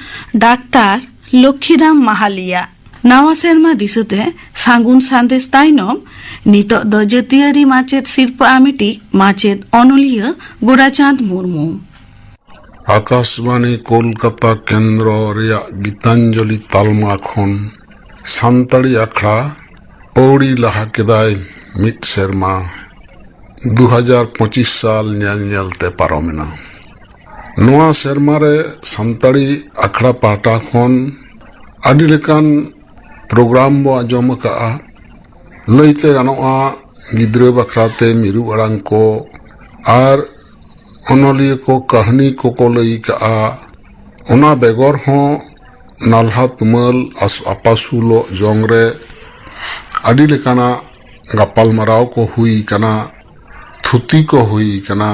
ᱰᱟᱠᱛᱟᱨ ᱞᱚᱠᱠᱷᱤᱨᱟᱢ ᱢᱟᱦᱟᱞᱤᱭᱟ᱾ ᱱᱟᱣᱟ ᱥᱮᱨᱢᱟ ᱫᱤᱥᱟᱹᱛᱮ ᱥᱟᱹᱜᱩᱱ ᱥᱟᱸᱫᱮᱥ ᱛᱟᱭᱱᱚᱢ ᱱᱤᱛᱚᱜ ᱫᱚ ᱡᱟᱹᱛᱤᱭᱟᱹᱨᱤ ᱢᱟᱪᱮᱫ ᱥᱤᱨᱯᱟᱹ ᱟᱢᱮᱴᱤᱡ ᱢᱟᱪᱮᱫ ᱚᱱᱚᱞᱤᱭᱟᱹ ᱜᱳᱨᱟᱪᱟᱸᱫᱽ ᱢᱩᱨᱢᱩ᱾ ᱟᱠᱟᱥᱵᱟᱬᱤ ᱠᱳᱞᱠᱟᱛᱟ ᱠᱮᱱᱫᱨᱚ ᱨᱮᱭᱟᱜ ᱜᱤᱛᱟᱧᱡᱚᱞᱤ ᱛᱟᱞᱢᱟ ᱠᱷᱚᱱ ᱥᱟᱱᱛᱟᱲᱤ ᱟᱠᱷᱲᱟ ᱯᱟᱹᱣᱲᱤ ᱞᱟᱦᱟ ᱠᱮᱫᱟᱭ ᱢᱤᱫ ᱥᱮᱨᱢᱟ᱾ ᱫᱩ ᱦᱟᱡᱟᱨ ᱯᱚᱸᱪᱤᱥ ᱥᱟᱞ ᱧᱮᱞ ᱧᱮᱞ ᱛᱮ ᱯᱟᱨᱚᱢᱮᱱᱟ᱾ ᱱᱚᱣᱟ ᱥᱮᱨᱢᱟ ᱨᱮ ᱥᱟᱱᱛᱟᱲᱤ ᱟᱠᱷᱲᱟ ᱯᱟᱦᱴᱟ ᱠᱷᱚᱱ ᱟᱹᱰᱤ ᱞᱮᱠᱟᱱ ᱯᱨᱳᱜᱨᱟᱢ ᱵᱚ ᱟᱸᱡᱚᱢ ᱟᱠᱟᱫᱼᱟ᱾ ᱞᱟᱹᱭᱛᱮ ᱜᱟᱱᱚᱜᱼᱟ, ᱜᱤᱫᱽᱨᱟᱹ ᱵᱟᱠᱷᱨᱟ ᱛᱮ ᱢᱤᱨᱩ ᱟᱲᱟᱝ ᱠᱚ ᱟᱨ ᱚᱱᱚᱞᱤᱭᱟᱹ ᱠᱚ ᱠᱟᱹᱦᱱᱤ ᱠᱚᱠᱚ ᱞᱟᱹᱭ ᱟᱠᱟᱫᱼᱟ᱾ ᱚᱱᱟ ᱵᱮᱜᱚᱨ ᱦᱚᱸ ᱱᱟᱞᱦᱟ ᱛᱩᱢᱟᱹᱞ ᱟᱥ-, ᱟᱯᱟᱥᱩᱞᱚᱜ ᱡᱚᱝ ᱨᱮ ᱟᱹᱰᱤ ᱞᱮᱠᱟᱱᱟᱜ ᱜᱟᱯᱟᱞᱢᱟᱨᱟᱣ ᱠᱚ ᱦᱩᱭ ᱟᱠᱟᱱᱟ, ᱛᱷᱩᱛᱤ ᱠᱚ ᱦᱩᱭ ᱟᱠᱟᱱᱟ᱾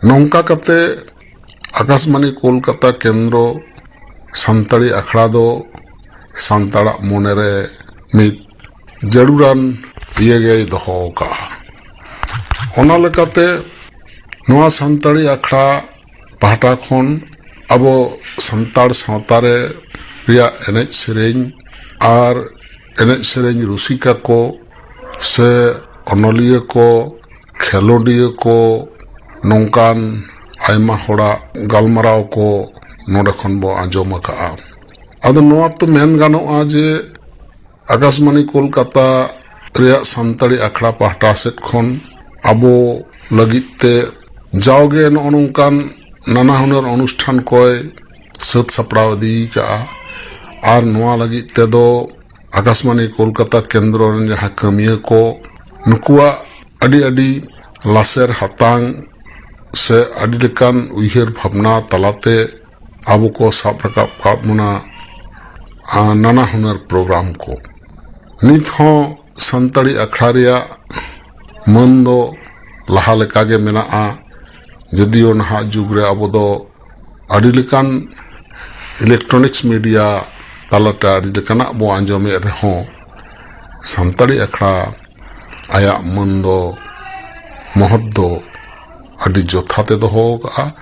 ᱱᱚᱝᱠᱟ ᱠᱟᱛᱮ ᱟᱠᱟᱥᱵᱟᱬᱤ ᱠᱳᱞᱠᱟᱛᱟ ᱠᱮᱱᱫᱨᱚ ᱥᱟᱱᱛᱟᱲᱤ ᱟᱠᱷᱲᱟ ᱫᱚ ᱥᱟᱱᱛᱟᱲᱟᱜ ᱢᱚᱱᱮᱨᱮ ᱢᱤᱫ ᱡᱟᱹᱨᱩᱲᱟᱱ ᱤᱭᱟᱹ ᱜᱮᱭ ᱫᱚᱦᱚ ᱟᱠᱟᱫᱼᱟ᱾ ᱚᱱᱟ ᱞᱮᱠᱟᱛᱮ ᱱᱚᱣᱟ ᱥᱟᱱᱛᱟᱲᱤ ᱟᱠᱷᱲᱟ ᱯᱟᱦᱴᱟ ᱠᱷᱚᱱ ᱟᱵᱚ ᱥᱟᱱᱛᱟᱲ ᱥᱟᱶᱛᱟ ᱨᱮ ᱨᱮᱭᱟᱜ ᱮᱱᱮᱡ ᱥᱮᱨᱮᱧ ᱟᱨ ᱮᱱᱮᱡ ᱥᱮᱨᱮᱧ ᱨᱩᱥᱤᱠᱟ ᱠᱚ ᱥᱮ ᱚᱱᱚᱞᱤᱭᱟᱹ ᱠᱚ, ᱠᱷᱮᱞᱳᱰᱤᱭᱟᱹ ᱠᱚ, ᱱᱚᱝᱠᱟᱱ ᱟᱭᱢᱟ ᱦᱚᱲᱟᱜ ᱜᱟᱞᱢᱟᱨᱟᱣ ᱠᱚ ᱱᱚᱰᱮ ᱠᱷᱚᱱ ᱵᱚ ᱟᱸᱡᱚᱢ ᱟᱠᱟᱫᱼᱟ᱾ ᱟᱫᱚ ᱱᱚᱣᱟ ᱛᱚ ᱢᱮᱱ ᱜᱟᱱᱚᱜᱼᱟ ᱡᱮ ᱟᱠᱟᱥᱵᱟᱬᱤ ᱠᱳᱞᱠᱟᱛᱟ ᱨᱮᱭᱟᱜ ᱥᱟᱱᱛᱟᱲᱤ ᱟᱠᱷᱲᱟ ᱯᱟᱦᱴᱟ ᱥᱮᱫ ᱠᱷᱚᱱ ᱟᱵᱚ ᱞᱟᱹᱜᱤᱫ ᱛᱮ ᱡᱟᱣᱜᱮ ᱱᱚᱜᱼᱚ ᱱᱚᱝᱠᱟᱱ ᱱᱟᱱᱟ ᱦᱩᱱᱟᱹᱨ ᱚᱱᱩᱥᱴᱷᱟᱱ ᱠᱚᱭ ᱥᱟᱹᱛ ᱥᱟᱯᱲᱟᱣ ᱤᱫᱤ ᱟᱠᱟᱫᱼᱟ᱾ ᱟᱨ ᱱᱚᱣᱟ ᱞᱟᱹᱜᱤᱫ ᱛᱮᱫᱚ ᱟᱠᱟᱥᱵᱟᱬᱤ ᱠᱳᱞᱠᱟᱛᱟ ᱠᱮᱱᱫᱨᱚ ᱨᱮᱱ ᱡᱟᱦᱟᱸ ᱠᱟᱹᱢᱤᱭᱟᱹ ᱠᱚ, ᱱᱩᱠᱩᱣᱟᱜ ᱟᱹᱰᱤ ᱟᱹᱰᱤ ᱞᱟᱥᱮᱨ ᱦᱟᱛᱟᱝ ᱥᱮ ᱟᱹᱰᱤ ᱞᱮᱠᱟᱱ ᱩᱭᱦᱟᱹᱨ ᱵᱷᱟᱵᱽᱱᱟ ᱛᱟᱞᱟᱛᱮ ᱟᱵᱚ ᱠᱚ ᱥᱟᱵ ᱨᱟᱠᱟᱵ ᱟᱠᱟᱫ ᱵᱚᱱᱟ, ᱟ, ᱱᱟᱱᱟ ᱦᱩᱱᱟᱹᱨ ᱯᱨᱳᱜᱨᱟᱢ ᱠᱚ᱾ ᱱᱤᱛ ᱦᱚᱸ ᱥᱟᱱᱛᱟᱲᱤ ᱟᱠᱷᱲᱟ ᱨᱮᱭᱟᱜ ᱢᱟᱹᱱ ᱫᱚ ᱞᱟᱦᱟ ᱞᱮᱠᱟᱜᱮ ᱢᱮᱱᱟᱜᱼᱟ, ᱡᱚᱫᱤᱭᱳ ᱱᱟᱦᱟᱜ ᱡᱩᱜᱽ ᱨᱮ ᱟᱵᱚ ᱫᱚ ᱟᱹᱰᱤ ᱞᱮᱠᱟᱱ electronics media ᱛᱟᱞᱟᱛᱮ ᱟᱹᱰᱤ ᱞᱮᱠᱟᱱᱟᱜ ᱵᱚ ᱟᱸᱡᱚᱢᱮᱫ ᱨᱮᱦᱚᱸ, ᱥᱟᱱᱛᱟᱲᱤ ᱟᱠᱷᱲᱟ ᱟᱭᱟᱜ ᱢᱟᱹᱱ ᱫᱚ, ᱢᱚᱦᱚᱛ ᱫᱚ ᱟᱹᱰᱤ ᱡᱚᱛᱷᱟᱛ ᱮ ᱫᱚᱦᱚ ᱟᱠᱟᱫᱼᱟ,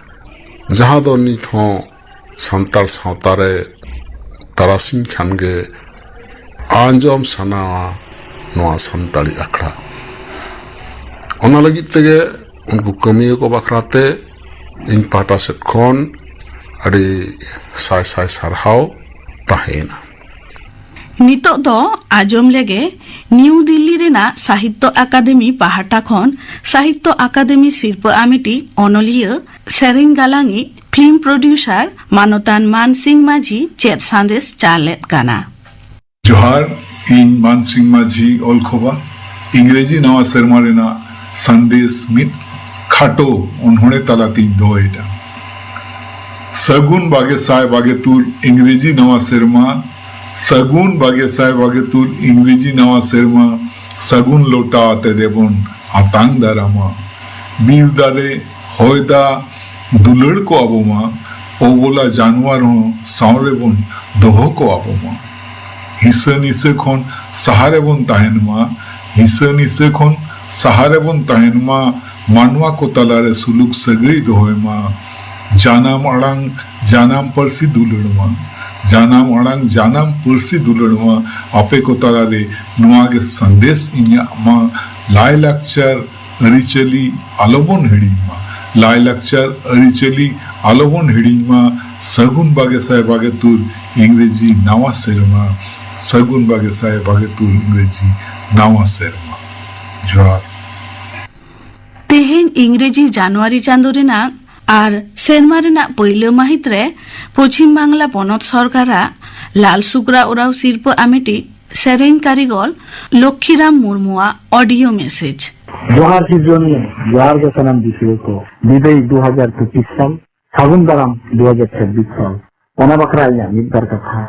ᱡᱟᱦᱟᱸ ᱫᱚ ᱱᱤᱛ ᱦᱚᱸ ᱥᱟᱱᱛᱟᱲ ᱥᱟᱶᱛᱟ ᱨᱮ ᱛᱟᱨᱟᱥᱤᱧ ᱠᱷᱟᱱ ᱜᱮ ᱟᱸᱡᱚᱢ ᱥᱟᱱᱟᱣᱟ ᱱᱚᱣᱟ ᱥᱟᱱᱛᱟᱲᱤ ᱟᱠᱷᱲᱟ᱾ ᱚᱱᱟ ᱞᱟᱹᱜᱤᱫ ᱛᱮᱜᱮ ᱩᱱᱠᱩ ᱠᱟᱹᱢᱤᱭᱟᱹ ᱠᱚ ᱵᱟᱠᱷᱨᱟ ᱛᱮ ᱤᱧ ᱯᱟᱦᱴᱟ ᱥᱮᱫ ᱠᱷᱚᱱ ᱟᱹᱰᱤ ᱥᱟᱭ ᱥᱟᱭ ᱥᱟᱨᱦᱟᱣ ᱛᱟᱦᱮᱸᱭᱮᱱᱟ᱾ ᱱᱤᱛᱚᱜ ᱫᱚ ᱟᱸᱡᱚᱢ ᱞᱮᱜᱮ ᱱᱤᱭᱩ ᱫᱤᱞᱞᱤ ᱨᱮᱱᱟᱜ ᱥᱟᱦᱤᱛᱛᱚ ᱟᱠᱟᱫᱮᱢᱤ ᱯᱟᱦᱴᱟ ᱠᱷᱚᱱ ᱥᱟᱦᱤᱛᱛᱚ ᱟᱠᱟᱫᱮᱢᱤ ᱥᱤᱨᱯᱟᱹ ᱟᱢᱮᱴᱤᱡ ᱚᱱᱚᱞᱤᱭᱟᱹ, ᱥᱮᱨᱮᱧ ᱜᱟᱞᱟᱝᱤᱡ, ᱯᱷᱤᱞᱢ ᱯᱨᱚᱰᱭᱩᱥᱟᱨ ᱢᱟᱱᱚᱛᱟᱱ ᱢᱟᱱ ᱥᱤᱝ ᱢᱟᱹᱡᱷᱤ ᱪᱮᱫ ᱥᱟᱸᱫᱮᱥ ᱪᱟᱞ ᱞᱮᱫ ᱠᱟᱱᱟ᱾ ᱡᱚᱦᱟᱨ, ᱤᱧ ᱢᱟᱱ ᱥᱤᱝ ᱢᱟᱹᱡᱷᱤ ᱚᱞᱠᱷᱚᱵᱟ ᱤᱝᱨᱮᱡᱤ ᱱᱟᱣᱟ ᱥᱮᱨᱢᱟ ᱨᱮᱱᱟᱜ ᱥᱟᱸᱫᱮᱥ ᱢᱤᱫ ᱠᱷᱟᱴᱚ ᱚᱱᱚᱬᱦᱮ ᱛᱟᱞᱟᱛᱤᱧ ᱫᱚᱦᱚᱭᱮᱫᱟ᱾ ᱥᱟᱹᱜᱩᱱ ᱵᱟᱜᱮ ᱥᱟᱭ ᱵᱟᱜᱮ ᱛᱩᱨ ᱤᱝᱨᱮᱡᱤ ᱱᱟᱣᱟ ᱥᱮᱨᱢᱟ, ᱥᱟᱹᱜᱩᱱ ᱵᱟᱜᱮ ᱥᱟᱭ ᱵᱟᱜᱮ ᱛᱩᱨ ᱤᱝᱨᱮᱡᱤ ᱱᱟᱣᱟ ᱥᱮᱨᱢᱟ, ᱥᱟᱹᱜᱩᱱ ᱞᱚᱴᱟ ᱟᱛᱮ ᱫᱮᱵᱚᱱ ᱟᱛᱟᱝ ᱫᱟᱨᱟᱢᱟ᱾ ᱵᱤᱨ ᱫᱟᱨᱮ, ᱦᱚᱭ ᱫᱟᱜ, ᱫᱩᱞᱟᱹᱲ ᱠᱚ ᱟᱵᱚ ᱢᱟ, ᱚᱵᱚᱞᱟ ᱡᱟᱱᱣᱟᱨ ᱦᱚᱸ ᱥᱟᱶ ᱨᱮᱵᱚᱱ ᱫᱚᱦᱚ ᱠᱚ ᱟᱵᱚ ᱢᱟ᱾ ᱦᱤᱸᱥᱟᱹ ᱱᱤᱥᱟᱹ ᱠᱷᱚᱱ ᱥᱟᱦᱟ ᱨᱮᱵᱚᱱ ᱛᱟᱦᱮᱱ ᱢᱟ, ᱦᱤᱸᱥᱟᱹ ᱱᱤᱥᱟᱹ ᱠᱷᱚᱱ ᱥᱟᱦᱟ ᱨᱮᱵᱚᱱ ᱛᱟᱦᱮᱱ ᱢᱟ, ᱢᱟᱱᱣᱟ ᱠᱚ ᱛᱟᱞᱟᱨᱮ ᱥᱩᱞᱩᱠ ᱥᱟᱹᱜᱟᱹᱭ ᱫᱚᱦᱚᱭ ᱢᱟ᱾ ᱡᱟᱱᱟᱢ ᱟᱲᱟᱝ, ᱡᱟᱱᱟᱢ ᱯᱟᱹᱨᱥᱤ ᱫᱩᱞᱟᱹᱲ ᱢᱟ, ᱡᱟᱱᱟᱢ ᱟᱲᱟᱝ, ᱡᱟᱱᱟᱢ ᱯᱟᱹᱨᱥᱤ ᱫᱩᱞᱟᱹᱲ ᱢᱟ᱾ ᱟᱯᱮ ᱠᱚ ᱛᱟᱞᱟᱨᱮ ᱱᱚᱣᱟ ᱜᱮ ᱥᱟᱸᱫᱮᱥ ᱤᱧᱟᱹᱜ ᱢᱟ, ᱞᱟᱭᱼᱞᱟᱠᱪᱟᱨ ᱟᱹᱨᱤᱪᱟᱹᱞᱤ ᱟᱞᱚᱵᱚᱱ ᱦᱤᱲᱤᱧ ᱢᱟ, ᱞᱟᱭᱼᱞᱟᱠᱪᱟᱨ ᱟᱹᱨᱤᱪᱟᱹᱞᱤ ᱟᱞᱚᱵᱚᱱ ᱦᱤᱲᱤᱧ ᱢᱟ᱾ ᱥᱟᱹᱜᱩᱱ ᱵᱟᱜᱮ ᱥᱟᱭ ᱵᱟᱜᱮ ᱛᱩᱨ ᱤᱝᱨᱮᱡᱤ ᱱᱟᱣᱟ ᱥᱮᱨᱢᱟ, ᱥᱟᱹᱜᱩᱱ ᱵᱟᱜᱮ ᱥᱟᱭ ᱵᱟᱜᱮ ᱛᱩᱨ ᱤᱝᱨᱮᱡᱤ ᱱᱟᱣᱟ ᱥᱮᱨᱢᱟ᱾ ᱡᱚᱦᱟᱨ᱾ ᱛᱮᱦᱮᱧ ᱤᱝᱨᱮᱡᱤ ᱡᱟᱱᱩᱣᱟᱨᱤ ᱪᱟᱸᱫᱚ ᱨᱮᱱᱟᱜ ᱟᱨ ᱥᱮᱨᱢᱟ ᱨᱮᱱᱟᱜ ᱯᱩᱭᱞᱟᱹ ᱢᱟᱹᱦᱤᱛ ᱨᱮ ᱯᱚᱪᱷᱤᱢ ᱵᱟᱝᱞᱟ ᱯᱚᱱᱚᱛ ᱥᱚᱨᱠᱟᱨᱟᱜ ᱞᱟᱞ ᱥᱩᱠᱨᱟ ᱳᱨᱟᱣ ᱥᱤᱨᱯᱟᱹ ᱟᱢᱮᱴᱤᱡ ᱥᱮᱨᱮᱧ ᱠᱟᱹᱨᱤᱜᱚᱞ ᱞᱚᱠᱠᱷᱤᱨᱟᱢ ᱢᱩᱨᱢᱩᱣᱟᱜ ᱚᱰᱤᱭᱳ ᱢᱮᱥᱮᱡᱽ᱾ ᱡᱚᱦᱟᱨ ᱥᱤᱨᱡᱚᱱᱤᱭᱟᱹ, ᱡᱚᱦᱟᱨ ᱜᱮ ᱥᱟᱱᱟᱢ ᱫᱤᱥᱩᱣᱟᱹ ᱠᱚ᱾ ᱵᱤᱫᱟᱹᱭ ᱫᱩ ᱦᱟᱡᱟᱨ ᱯᱚᱸᱪᱤᱥ ᱥᱟᱞ, ᱥᱟᱹᱜᱩᱱ ᱫᱟᱨᱟᱢ ᱫᱩ ᱦᱟᱡᱟᱨ ᱪᱷᱟᱵᱵᱤᱥ ᱥᱟᱞ᱾ ᱚᱱᱟ ᱵᱟᱠᱷᱨᱟ ᱤᱧᱟᱹᱜ ᱢᱤᱫ ᱵᱟᱨ ᱠᱟᱛᱷᱟ᱾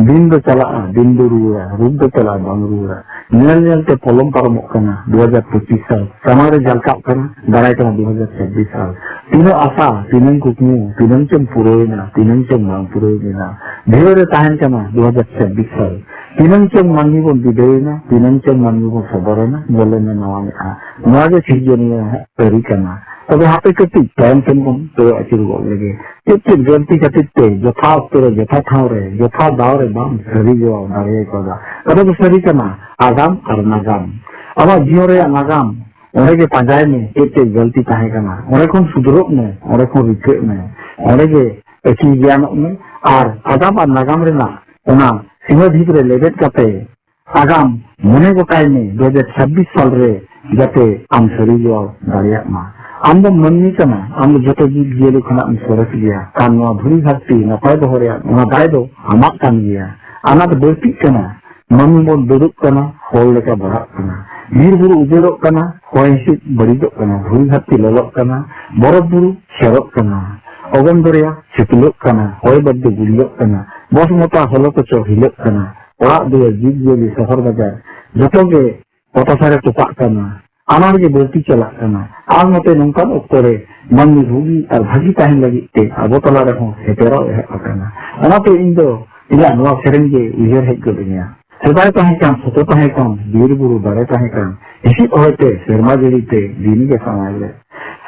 ᱫᱤᱱ ᱫᱚ ᱪᱟᱞᱟᱜᱼᱟ, ᱫᱤᱱ ᱫᱚ ᱨᱩᱣᱟᱹᱲᱟ, ᱨᱩᱯ ᱫᱚ ᱪᱟᱞᱟᱜᱼᱟ, ᱵᱟᱝ ᱨᱩᱣᱟᱹᱲᱟ᱾ ᱧᱮᱞ ᱧᱮᱞ ᱛᱮ ᱯᱚᱞᱚᱢ ᱯᱟᱨᱚᱢᱚᱜ ᱠᱟᱱᱟ ᱫᱩ ᱦᱟᱡᱟᱨ ᱯᱚᱸᱪᱤᱥ ᱥᱟᱞ, ᱥᱟᱢᱟᱝ ᱨᱮ ᱡᱷᱟᱞᱠᱟᱜ ᱠᱟᱱᱟ, ᱫᱟᱨᱟᱭ ᱠᱟᱱᱟ ᱫᱩ ᱦᱟᱡᱟᱨ ᱪᱷᱟᱵᱵᱤᱥ ᱥᱟᱞ᱾ ᱛᱤᱱᱟᱹᱜ ᱟᱥᱟ, ᱛᱤᱱᱟᱹᱝ ᱠᱩᱠᱢᱩ, ᱛᱤᱱᱟᱹᱝ ᱪᱚᱝ ᱯᱩᱨᱟᱹᱣᱮᱱᱟ, ᱛᱤᱱᱟᱹᱝ ᱪᱚᱝ ᱵᱟᱝ ᱯᱩᱨᱟᱹᱣᱮᱱᱟ᱾ ᱵᱷᱤᱲ ᱨᱮ ᱛᱟᱦᱮᱱ ᱠᱟᱱᱟ ᱫᱩ ᱦᱟᱡᱟᱨ ᱪᱷᱟᱵᱵᱤᱥ ᱥᱟᱞ᱾ ᱛᱤᱱᱟᱹᱝ ᱪᱚᱝ ᱢᱟᱹᱱᱢᱤ ᱵᱚᱱ ᱵᱤᱫᱟᱹᱭᱮᱱᱟ, ᱛᱤᱱᱟᱹᱝ ᱪᱚᱝ ᱢᱟᱹᱱᱢᱤ ᱵᱚᱱ ᱥᱚᱫᱚᱨᱮᱱᱟ, ᱵᱚᱞᱚᱱᱟ ᱱᱟᱣᱟ ᱢᱮᱫᱦᱟ᱾ ᱱᱚᱣᱟ ᱜᱮ ᱥᱤᱨᱡᱚᱱᱤᱭᱟᱹ ᱟᱜ ᱠᱟᱹᱨᱤ ᱠᱟᱱᱟ᱾ ᱛᱚᱵᱮ ᱦᱟᱯᱮ ᱠᱟᱹᱴᱤᱡ ᱛᱟᱭᱚᱢ ᱥᱮᱱ ᱵᱚᱱ ᱠᱚᱭᱚᱜ ᱟᱹᱪᱩᱨ ᱜᱚᱫ ᱞᱮᱜᱮ᱾ ᱪᱮᱫ ᱪᱮᱫ ᱜᱟᱹᱞᱛᱤ ᱠᱷᱟᱹᱛᱤᱨ ᱛᱮ ᱡᱚᱛᱷᱟ ᱚᱠᱛᱚ ᱨᱮ, ᱡᱚᱛᱷᱟ ᱴᱷᱟᱶ ᱨᱮ, ᱡᱚᱛᱷᱟ ᱫᱟᱣ ᱨᱮ ᱵᱟᱢ ᱥᱟᱹᱨᱤ ᱡᱚᱵᱟᱵ ᱫᱟᱲᱮ ᱠᱟᱣᱫᱟ? ᱠᱟᱛᱷᱟ ᱫᱚ ᱥᱟᱹᱨᱤ ᱠᱟᱱᱟ, ᱟᱜᱟᱢ ᱟᱨ ᱱᱟᱜᱟᱢ᱾ ᱟᱢᱟᱜ ᱡᱤᱭᱚᱱ ᱨᱮᱭᱟᱜ ᱱᱟᱜᱟᱢ, ᱚᱸᱰᱮ ᱜᱮ ᱯᱟᱸᱡᱟᱭ ᱢᱮ ᱪᱮᱫ ᱪᱮᱫ ᱜᱟᱹᱞᱛᱤ ᱛᱟᱦᱮᱸ ᱠᱟᱱᱟ᱾ ᱚᱸᱰᱮ ᱠᱷᱚᱱ ᱥᱩᱫᱷᱨᱟᱹᱜ ᱢᱮ, ᱚᱸᱰᱮ ᱠᱷᱚᱱ ᱨᱤᱠᱟᱹᱜ ᱢᱮ, ᱚᱸᱰᱮ ᱜᱮ ᱟᱹᱠᱤᱞ ᱜᱮᱭᱟᱱᱚᱜ ᱢᱮ᱾ ᱟᱨ ᱟᱜᱟᱢ ᱟᱨ ᱱᱟᱜᱟᱢ ᱨᱮᱱᱟᱜ ᱚᱱᱟ ᱥᱤᱢᱟᱹ ᱰᱷᱤᱯ ᱨᱮ ᱞᱮᱵᱮᱫ ᱠᱟᱛᱮ ᱟᱜᱟᱢ ᱢᱚᱱᱮ ᱜᱚᱴᱟᱭ ᱢᱮ, ᱫᱩ ᱦᱟᱡᱟᱨ ᱪᱷᱟᱵᱵᱤᱥ ᱥᱟᱞ ᱨᱮ ᱡᱟᱛᱮ ᱟᱢ ᱥᱟᱹᱨᱤ ᱡᱚᱵᱟᱵ ᱫᱟᱲᱮᱭᱟᱜ ᱢᱟ᱾ ᱟᱢ ᱫᱚᱢ ᱢᱟᱹᱱᱢᱤ ᱠᱟᱱᱟ, ᱟᱢ ᱫᱚ ᱡᱚᱛᱚ ᱡᱤᱵᱽ ᱡᱤᱭᱟᱹᱞᱤ ᱠᱷᱚᱱᱟᱜ ᱮᱢ ᱥᱚᱨᱮᱥ ᱜᱮᱭᱟ᱾ ᱟᱨ ᱱᱚᱣᱟ ᱫᱷᱩᱲᱤ ᱫᱷᱟᱹᱨᱛᱤ ᱱᱟᱯᱟᱭ ᱫᱚᱦᱚ ᱨᱮᱭᱟᱜ ᱚᱱᱟ ᱫᱟᱭ ᱫᱚ ᱟᱢᱟᱜ ᱠᱟᱱ ᱜᱮᱭᱟ᱾ ᱟᱱᱟᱴ ᱵᱟᱹᱲᱛᱤᱜ ᱠᱟᱱᱟ, ᱢᱟᱹᱱᱢᱤ ᱵᱚᱱ ᱫᱩᱲᱩᱵ ᱠᱟᱱᱟ, ᱦᱚᱲ ᱞᱮᱠᱟ ᱵᱟᱲᱦᱟᱜ ᱠᱟᱱᱟ᱾ ᱵᱤᱨ ᱵᱩᱨᱩ ᱩᱡᱟᱹᱲᱚᱜ ᱠᱟᱱᱟ, ᱦᱚᱭ ᱦᱤᱸᱥᱤᱫ ᱵᱟᱹᱲᱤᱡᱚᱜ ᱠᱟᱱᱟ, ᱫᱷᱩᱲᱤ ᱫᱷᱟᱹᱨᱛᱤ ᱞᱚᱞᱚᱜ ᱠᱟᱱᱟ, ᱵᱚᱨᱚᱯ ᱵᱩᱨᱩ ᱪᱷᱮᱨᱚᱜ ᱠᱟᱱᱟ, ᱚᱜᱚᱱ ᱫᱚᱨᱭᱟ ᱪᱷᱟᱹᱛᱩᱞᱚᱜ ᱠᱟᱱᱟ, ᱦᱚᱭ ᱵᱟᱹᱨᱰᱩ ᱜᱩᱞᱤᱭᱚᱜ ᱠᱟᱱᱟ, ᱵᱚᱥ ᱢᱚᱛᱟ ᱦᱚᱞᱚ ᱠᱚᱪᱚ ᱦᱤᱞᱟᱹᱜ ᱠᱟᱱᱟ, ᱚᱲᱟᱜ ᱫᱩᱣᱟᱹᱨ, ᱡᱤᱵᱽ ᱡᱤᱭᱟᱹᱞᱤ, ᱥᱚᱦᱚᱨ ᱵᱟᱡᱟᱨ, ᱡᱚᱛᱚ ᱜᱮ ᱯᱚᱛᱟᱥᱟ ᱨᱮ ᱛᱚᱯᱟᱜ ᱠᱟᱱᱟ᱾ ᱟᱱᱟᱴ ᱜᱮ ᱵᱟᱹᱲᱛᱤ ᱪᱟᱞᱟᱜ ᱠᱟᱱᱟ᱾ ᱟᱨ ᱱᱚᱛᱮ ᱱᱚᱝᱠᱟᱱ ᱚᱠᱛᱚ ᱨᱮ ᱢᱟᱹᱱᱢᱤ ᱵᱩᱜᱤ ᱟᱨ ᱵᱷᱟᱹᱜᱤ ᱛᱟᱦᱮᱱ ᱞᱟᱹᱜᱤᱫ ᱛᱮ ᱟᱵᱚ ᱛᱟᱞᱟ ᱨᱮᱦᱚᱸ ᱥᱮᱴᱮᱨᱚᱜ ᱮᱦᱚᱵ ᱟᱠᱟᱱᱟ᱾ ᱚᱱᱟᱛᱮ ᱤᱧ ᱫᱚ ᱤᱧᱟᱹᱜ ᱱᱚᱣᱟ ᱥᱮᱨᱮᱧ ᱜᱮ ᱩᱭᱦᱟᱹᱨ ᱦᱮᱡ ᱜᱚᱫ ᱤᱧᱟ᱾ ᱥᱮᱫᱟᱭ ᱛᱟᱦᱮᱸ ᱠᱟᱱ, ᱥᱚᱛᱚ ᱛᱟᱦᱮᱸ ᱠᱟᱱ, ᱵᱤᱨ ᱵᱩᱨᱩ ᱫᱟᱨᱮ ᱛᱟᱦᱮᱸ ᱠᱟᱱ, ᱦᱤᱥᱤᱫ ᱦᱚᱭᱛᱮ ᱥᱮᱨᱢᱟ ᱡᱟᱹᱲᱤ ᱛᱮ ᱫᱤᱱ ᱜᱮ ᱥᱟᱶᱟᱭ ᱞᱮᱫ᱾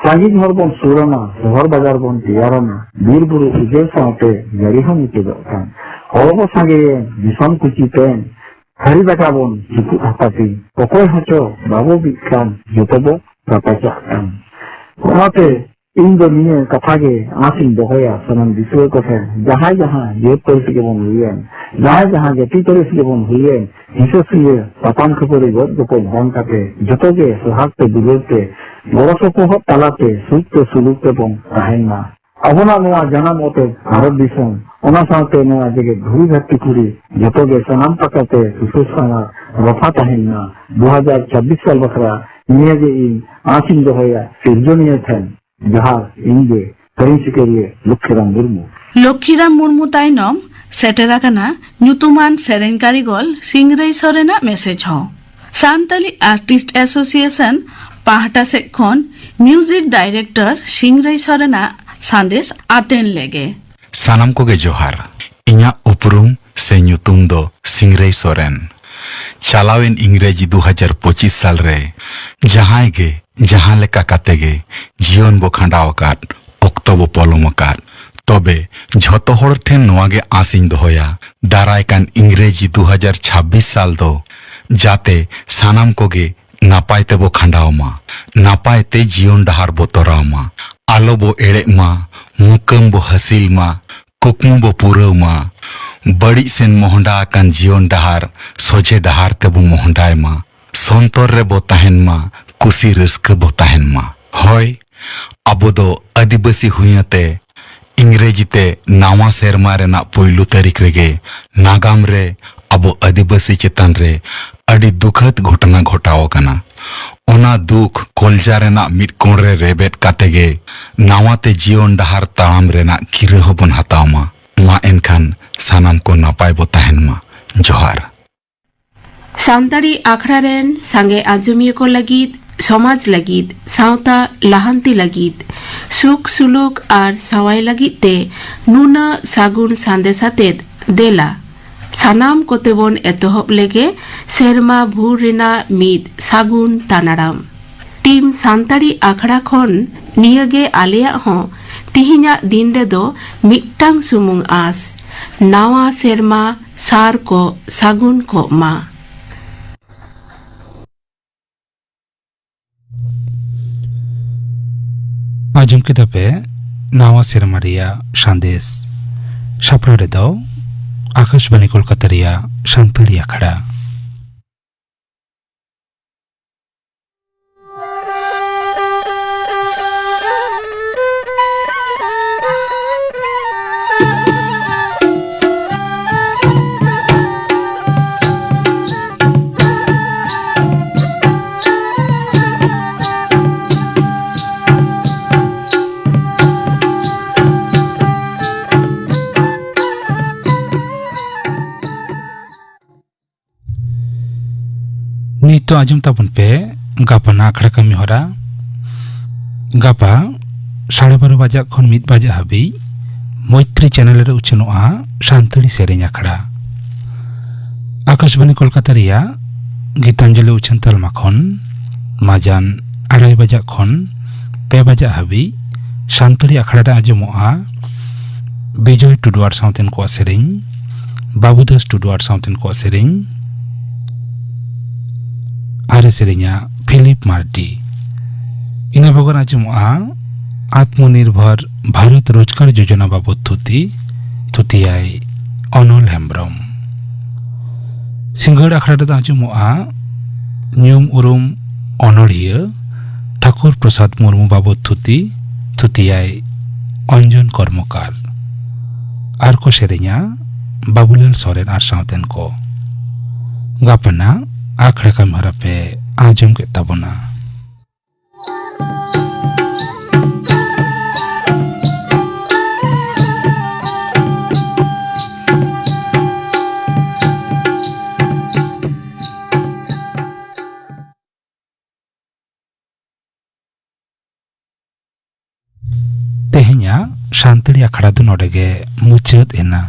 ᱥᱟᱺᱜᱤᱧ ᱦᱚᱲ ᱵᱚᱱ ᱥᱩᱨ ᱟᱱᱟ, ᱥᱚᱦᱚᱨ ᱵᱟᱡᱟᱨ ᱵᱚᱱ ᱛᱮᱭᱟᱨ ᱟᱱᱟ, ᱵᱤᱨ ᱵᱩᱨᱩ ᱩᱡᱟᱹᱲ ᱥᱟᱶᱛᱮ ᱡᱟᱹᱲᱤ ᱦᱚᱸ ᱢᱩᱪᱟᱹᱫᱚᱜ ᱠᱟᱱ᱾ ᱦᱚᱲ ᱵᱚ ᱥᱟᱸᱜᱮᱭᱮᱱ, ᱫᱤᱥᱚᱢ ᱠᱩᱪᱤ ᱛᱮᱱ, ᱛᱷᱟᱹᱨᱤ ᱫᱟᱠᱟ ᱵᱚᱱ ᱪᱩᱯᱩᱫ ᱦᱟᱯᱟᱴᱤᱧ, ᱚᱠᱚᱭ ᱦᱚᱸᱪᱚ ᱵᱟᱵᱚ ᱵᱤᱜ ᱠᱟᱱ, ᱡᱚᱛᱚ ᱵᱚ ᱨᱟᱯᱟᱪᱟᱜ ᱠᱟᱱ᱾ ᱚᱱᱟᱛᱮ ᱤᱧ ᱫᱚ ᱱᱤᱭᱟᱹ ᱠᱟᱛᱷᱟ ᱜᱮ ᱟᱸᱥ ᱤᱧ ᱫᱚᱦᱚᱭᱟ ᱥᱟᱱᱟᱢ ᱫᱤᱥᱩᱣᱟᱹ ᱠᱚ ᱴᱷᱮᱱ, ᱡᱟᱦᱟᱸᱭ ᱡᱟᱦᱟᱸ ᱡᱟᱹᱛ ᱯᱟᱹᱨᱤᱥ ᱜᱮᱵᱚᱱ ᱦᱩᱭᱮᱱ, ᱡᱟᱦᱟᱸᱭ ᱡᱟᱦᱟᱸ ᱡᱟᱹᱛᱤ ᱯᱟᱹᱨᱤᱥ ᱜᱮᱵᱚᱱ ᱦᱩᱭᱮᱱ, ᱦᱤᱸᱥᱟᱹ ᱥᱩᱭᱟᱹ, ᱛᱟᱯᱟᱢ ᱠᱷᱟᱹᱯᱟᱹᱨᱤ, ᱜᱚᱡ ᱜᱚᱯᱚᱡ ᱵᱟᱝ ᱠᱟᱛᱮ, ᱡᱚᱛᱚ ᱜᱮ ᱥᱚᱦᱟᱜ ᱛᱮ, ᱫᱩᱞᱟᱹᱲ ᱛᱮ, ᱜᱚᱲᱚ ᱥᱚᱯᱚᱦᱚᱫ ᱛᱟᱞᱟᱛᱮ ᱥᱩᱠ ᱛᱮ ᱥᱩᱞᱩᱠ ᱛᱮᱵᱚᱱ ᱛᱟᱦᱮᱱ ᱢᱟ᱾ ᱟᱵᱚᱱᱟᱜ ᱱᱚᱣᱟ ᱡᱟᱱᱟᱢ ᱚᱛᱮ ᱵᱷᱟᱨᱚᱛ ᱫᱤᱥᱚᱢ, ᱚᱱᱟ ᱥᱟᱶᱛᱮ ᱱᱚᱣᱟ ᱡᱮᱜᱮᱛ ᱫᱷᱩᱲᱤ ᱫᱷᱟᱹᱨᱛᱤ ᱯᱩᱨᱤ, ᱡᱚᱛᱚ ᱜᱮ ᱥᱟᱱᱟᱢ ᱯᱟᱠᱟᱛᱮ ᱥᱩᱥᱟᱹᱨ ᱥᱟᱶᱟᱨ ᱨᱚᱯᱷᱟ ᱛᱟᱦᱮᱱ ᱢᱟ᱾ ᱫᱩ ᱦᱟᱡᱟᱨ ᱪᱷᱟᱵᱵᱤᱥ ᱥᱟᱞ ᱵᱟᱠᱷᱨᱟ ᱱᱤᱭᱟᱹ ᱜᱮ ᱤᱧ ᱟᱸᱥ ᱤᱧ ᱫᱚᱦᱚᱭᱟ ᱥᱤᱨᱡᱚᱱᱤᱭᱟᱹ ᱴᱷᱮᱱ᱾ ᱡᱚᱦᱟᱨ, ᱤᱧ ᱜᱮ ᱥᱮᱨᱮᱧ ᱥᱤᱠᱟᱹᱨᱤᱭᱟᱹ ᱞᱚᱠᱠᱷᱤᱨᱟᱢ ᱢᱩᱨᱢᱩ᱾ ᱞᱚᱠᱠᱷᱤᱨᱟᱢ ᱢᱩᱨᱢᱩ ᱛᱟᱭᱱᱚᱢ ᱥᱮᱴᱮᱨ ᱟᱠᱟᱱᱟ ᱧᱩᱛᱩᱢᱟᱱ ᱥᱮᱨᱮᱧ ᱠᱟᱹᱨᱤᱜᱚᱞ ᱥᱤᱝᱨᱟᱹᱭ ᱥᱚᱨᱮᱱᱟᱜ ᱢᱮᱥᱮᱡᱽ ᱦᱚᱸ᱾ ᱥᱟᱱᱛᱟᱞᱤ ᱟᱨᱴᱤᱥᱴ ᱮᱥᱳᱥᱤᱭᱮᱥᱚᱱ ᱯᱟᱦᱴᱟ ᱥᱮᱫ ᱠᱷᱚᱱ ᱢᱤᱣᱡᱤᱠ ᱰᱟᱭᱨᱮᱠᱴᱚᱨ ᱥᱤᱝᱨᱟᱹᱭ ᱥᱚᱨᱮᱱᱟᱜ ᱥᱟᱸᱫᱮᱥ ᱟᱛᱮᱱ ᱞᱮᱜᱮ᱾ ᱥᱟᱱᱟᱢ ᱠᱚᱜᱮ ᱡᱚᱦᱟᱨ᱾ ᱤᱧᱟᱹᱜ ᱩᱯᱨᱩᱢ ᱥᱮ ᱧᱩᱛᱩᱢ ᱫᱚ ᱥᱤᱝᱨᱟᱹᱭ ᱥᱚᱨᱮᱱ᱾ ᱪᱟᱞᱟᱣᱮᱱ ᱤᱝᱨᱮᱡᱤ ᱫᱩ ᱦᱟᱡᱟᱨ ᱯᱚᱸᱪᱤᱥ ᱥᱟᱞ ᱨᱮ ᱡᱟᱦᱟᱸᱭ ᱜᱮ ᱡᱟᱦᱟᱸ ᱞᱮᱠᱟ ᱠᱟᱛᱮ ᱜᱮ ᱡᱤᱭᱚᱱ ᱵᱚ ᱠᱷᱟᱸᱰᱟᱣ ᱟᱠᱟᱫ, ᱚᱠᱛᱚ ᱵᱚ ᱯᱚᱞᱚᱢ ᱟᱠᱟᱫ, ᱛᱚᱵᱮ ᱡᱷᱚᱛᱚ ᱦᱚᱲ ᱴᱷᱮᱱ ᱱᱚᱣᱟ ᱜᱮ ᱟᱸᱥ ᱤᱧ ᱫᱚᱦᱚᱭᱟ, ᱫᱟᱨᱟᱭ ᱠᱟᱱ ᱤᱝᱨᱮᱡᱤ ᱫᱩ ᱦᱟᱡᱟᱨ ᱪᱷᱟᱵᱵᱤᱥ ᱥᱟᱞ ᱫᱚ ᱡᱟᱛᱮ ᱥᱟᱱᱟᱢ ᱠᱚᱜᱮ ᱱᱟᱯᱟᱭ ᱛᱮᱵᱚ ᱠᱷᱟᱸᱰᱟᱣ ᱢᱟ, ᱱᱟᱯᱟᱭ ᱛᱮ ᱡᱤᱭᱚᱱ ᱰᱟᱦᱟᱨ ᱵᱚ ᱛᱚᱨᱟᱣ ᱢᱟ, ᱟᱞᱚ ᱵᱚ ᱮᱲᱮᱜ ᱢᱟ, ᱢᱩᱠᱟᱹᱢ ᱵᱚ ᱦᱟᱹᱥᱤᱞ ᱢᱟ, ᱠᱩᱠᱢᱩ ᱵᱚ ᱯᱩᱨᱟᱹᱣ ᱢᱟ, ᱵᱟᱹᱲᱤᱡ ᱥᱮᱱ ᱢᱚᱦᱰᱟ ᱟᱠᱟᱱ ᱡᱤᱭᱚᱱ ᱰᱟᱦᱟᱨ ᱥᱚᱡᱷᱮ ᱰᱟᱦᱟᱨ ᱛᱮᱵᱚ ᱢᱚᱦᱰᱟᱭ ᱢᱟ, ᱥᱚᱱᱛᱚᱨ ᱨᱮᱵᱚ ᱛᱟᱦᱮᱱ ᱢᱟ, ᱠᱩᱥᱤ ᱨᱟᱹᱥᱠᱟᱹ ᱵᱚ ᱛᱟᱦᱮᱱ ᱢᱟ᱾ ᱦᱳᱭ, ᱟᱵᱚ ᱫᱚ ᱟᱹᱫᱤᱵᱟᱹᱥᱤ ᱦᱩᱭᱟᱹᱛᱮ ᱤᱝᱨᱮᱡᱤ ᱛᱮ ᱱᱟᱣᱟ ᱥᱮᱨᱢᱟ ᱨᱮᱱᱟᱜ ᱯᱩᱭᱞᱩ ᱛᱟᱹᱨᱤᱠᱷ ᱨᱮᱜᱮ ᱱᱟᱜᱟᱢ ᱨᱮ ᱟᱵᱚ ᱟᱹᱫᱤᱵᱟᱹᱥᱤ ᱪᱮᱛᱟᱱ ᱨᱮ ᱟᱹᱰᱤ ᱫᱩᱠᱷᱟᱹᱛ ᱜᱷᱚᱴᱚᱱᱟ ᱜᱷᱚᱴᱟᱣ ᱟᱠᱟᱱᱟ᱾ ᱚᱱᱟ ᱫᱩᱠ ᱠᱚᱞᱡᱟ ᱨᱮᱱᱟᱜ ᱢᱤᱫ ᱠᱚᱬ ᱨᱮ ᱨᱮᱵᱮᱫ ᱠᱟᱛᱮ ᱜᱮ ᱱᱟᱣᱟ ᱛᱮ ᱡᱤᱭᱚᱱ ᱰᱟᱦᱟᱨ ᱛᱟᱲᱟᱢ ᱨᱮᱱᱟᱜ ᱠᱤᱨᱟᱹ ᱦᱚᱸᱵᱚᱱ ᱦᱟᱛᱟᱣ ᱢᱟ᱾ ᱢᱟ ᱮᱱᱠᱷᱟᱱ ᱥᱟᱱᱟᱢ ᱠᱚ ᱱᱟᱯᱟᱭ ᱵᱚ ᱛᱟᱦᱮᱱ ᱢᱟ᱾ ᱡᱚᱦᱟᱨ᱾ ᱥᱟᱱᱛᱟᱲᱤ ᱟᱠᱷᱲᱟ ᱨᱮᱱ ᱥᱟᱸᱜᱮ ᱟᱸᱡᱚᱢᱤᱭᱟᱹ ᱠᱚ ᱞᱟᱹᱜᱤᱫ, ᱥᱚᱢᱟᱡᱽ ᱞᱟᱹᱜᱤᱫ, ᱥᱟᱶᱛᱟ ᱞᱟᱦᱟᱱᱛᱤ ᱞᱟᱹᱜᱤᱫ, ᱥᱩᱠ ᱥᱩᱞᱩᱠ ᱟᱨ ᱥᱟᱶᱟᱭ ᱞᱟᱹᱜᱤᱫ ᱛᱮ ᱱᱩᱱᱟᱹᱜ ᱥᱟᱹᱜᱩᱱ ᱥᱟᱸᱫᱮᱥ ᱟᱛᱮᱫ ᱫᱮᱞᱟ᱾ ᱥᱟᱱᱟᱢ ᱠᱚᱛᱮ ᱵᱚᱱ ᱮᱛᱚᱦᱚᱵ ᱞᱮᱜᱮ ᱥᱮᱨᱢᱟ ᱵᱷᱩᱨ ᱨᱮᱱᱟᱜ ᱢᱤᱫ ᱥᱟᱹᱜᱩᱱ ᱛᱟᱱᱟᱲᱟᱢ᱾ ᱴᱤᱢ ᱥᱟᱱᱛᱟᱲᱤ ᱟᱠᱷᱲᱟ ᱠᱷᱚᱱ ᱱᱤᱭᱟᱹᱜᱮ ᱟᱞᱮᱭᱟᱜ ᱦᱚᱸ ᱛᱤᱦᱤᱧᱟᱜ ᱫᱤᱱ ᱨᱮᱫᱚ ᱢᱤᱫᱴᱟᱝ ᱥᱩᱢᱩᱝ ᱟᱸᱥ, ᱱᱟᱣᱟ ᱥᱮᱨᱢᱟ ᱥᱟᱨ ᱠᱚ ᱥᱟᱹᱜᱩᱱ ᱠᱚᱜ ᱢᱟ᱾ ᱟᱸᱡᱚᱢ ᱠᱮᱫᱟ ᱯᱮ ᱱᱟᱣᱟ ᱥᱮᱨᱢᱟ ᱨᱮᱭᱟᱜ ᱥᱟᱸᱫᱮᱥ᱾ ᱥᱟᱯᱲᱟᱣ ᱨᱮᱫᱚ ᱟᱠᱟᱥᱵᱟᱱᱤ ᱠᱳᱞᱠᱟᱛᱟ ᱨᱮᱭᱟᱜ ᱥᱟᱱᱛᱟᱲᱤ ᱟᱠᱷᱲᱟ᱾ ᱱᱤᱛ ᱫᱚ ᱟᱸᱡᱚᱢ ᱛᱟᱵᱚᱱ ᱯᱮ ᱜᱟᱯᱟᱱᱟᱜ ᱟᱠᱷᱲᱟ ᱠᱟᱹᱢᱤ ᱦᱚᱨᱟ᱾ ᱜᱟᱯᱟ ᱥᱟᱲᱮ ᱵᱟᱨᱚ ᱵᱟᱡᱟᱜ ᱠᱷᱚᱱ ᱢᱤᱫ ᱵᱟᱡᱟᱜ ᱦᱟᱹᱵᱤᱡ ᱢᱳᱭᱛᱨᱤ ᱪᱮᱱᱮᱞ ᱨᱮ ᱩᱪᱷᱟᱹᱱᱚᱜᱼᱟ ᱥᱟᱱᱛᱟᱲᱤ ᱥᱮᱨᱮᱧ ᱟᱠᱷᱲᱟ᱾ ᱟᱠᱟᱥᱵᱟᱱᱤ ᱠᱳᱞᱠᱟᱛᱟ ᱨᱮᱭᱟᱜ ᱜᱤᱛᱟᱧᱡᱚᱞᱤ ᱩᱪᱷᱟᱹᱱ ᱛᱟᱞᱢᱟ ᱠᱷᱚᱱ ᱢᱟᱡᱟᱱ ᱟᱲᱟᱭ ᱵᱟᱡᱟᱜ ᱠᱷᱚᱱ ᱯᱮ ᱵᱟᱡᱟᱜ ᱦᱟᱹᱵᱤᱡ ᱥᱟᱱᱛᱟᱲᱤ ᱟᱠᱷᱲᱟ ᱨᱮ ᱟᱸᱡᱚᱢᱚᱜᱼᱟ ᱵᱤᱡᱚᱭ ᱴᱩᱰᱩ ᱟᱨ ᱥᱟᱶᱛᱮᱱ ᱠᱚᱣᱟᱜ ᱥᱮᱨᱮᱧ, ᱵᱟᱹᱵᱩᱫᱟᱥ ᱴᱩᱰᱩ ᱟᱨ ᱥᱟᱶᱛᱮᱱ ᱠᱚᱣᱟᱜ ᱥᱮᱨᱮᱧ, ᱟᱨᱮ ᱥᱮᱨᱮᱧᱟ ᱯᱷᱤᱞᱤᱯ ᱢᱟᱨᱰᱤ᱾ ᱤᱱᱟᱹ ᱵᱮᱜᱚᱨ ᱟᱸᱡᱚᱢᱚᱜᱼᱟ ᱟᱛᱢᱚ ᱱᱤᱨᱵᱷᱚᱨ ᱵᱷᱟᱨᱚᱛ ᱨᱳᱡᱽᱜᱟᱨ ᱡᱳᱡᱚᱱᱟ ᱵᱟᱵᱚᱫ ᱛᱷᱩᱛᱤ, ᱛᱷᱩᱛᱤᱭᱟᱭ ᱚᱱᱚᱞ ᱦᱮᱢᱵᱽᱨᱚᱢ᱾ ᱥᱤᱸᱜᱟᱹᱲ ᱟᱠᱷᱲᱟ ᱨᱮᱫᱚ ᱟᱸᱡᱚᱢᱚᱜᱼᱟ ᱧᱩᱢ ᱩᱨᱩᱢ ᱚᱱᱚᱲᱦᱤᱭᱟᱹ ᱴᱷᱟᱠᱩᱨ ᱯᱨᱚᱥᱟᱫᱽ ᱢᱩᱨᱢᱩ ᱵᱟᱵᱚᱫ ᱛᱷᱩᱛᱤ, ᱛᱷᱩᱛᱤᱭᱟᱭ ᱚᱧᱡᱚᱱ ᱠᱚᱨᱢᱚᱠᱟᱨ᱾ ᱟᱨ ᱠᱚ ᱥᱮᱨᱮᱧᱟ ᱵᱟᱵᱩᱞᱟᱞ ᱥᱚᱨᱮᱱ ᱟᱨ ᱥᱟᱶᱛᱮᱱ ᱠᱚ᱾ ᱜᱟᱯᱟᱱᱟᱜ ᱟᱠᱷᱲᱟ ᱠᱟᱹᱢᱤ ᱦᱚᱨᱟ ᱯᱮ ᱟᱸᱡᱚᱢ ᱠᱮᱫ ᱛᱟᱵᱚᱱᱟ᱾ ᱛᱮᱦᱮᱧᱟᱜ ᱥᱟᱱᱛᱟᱲᱤ ᱟᱠᱷᱲᱟ ᱫᱚ ᱱᱚᱰᱮ ᱜᱮ ᱢᱩᱪᱟᱹᱫ ᱮᱱᱟ᱾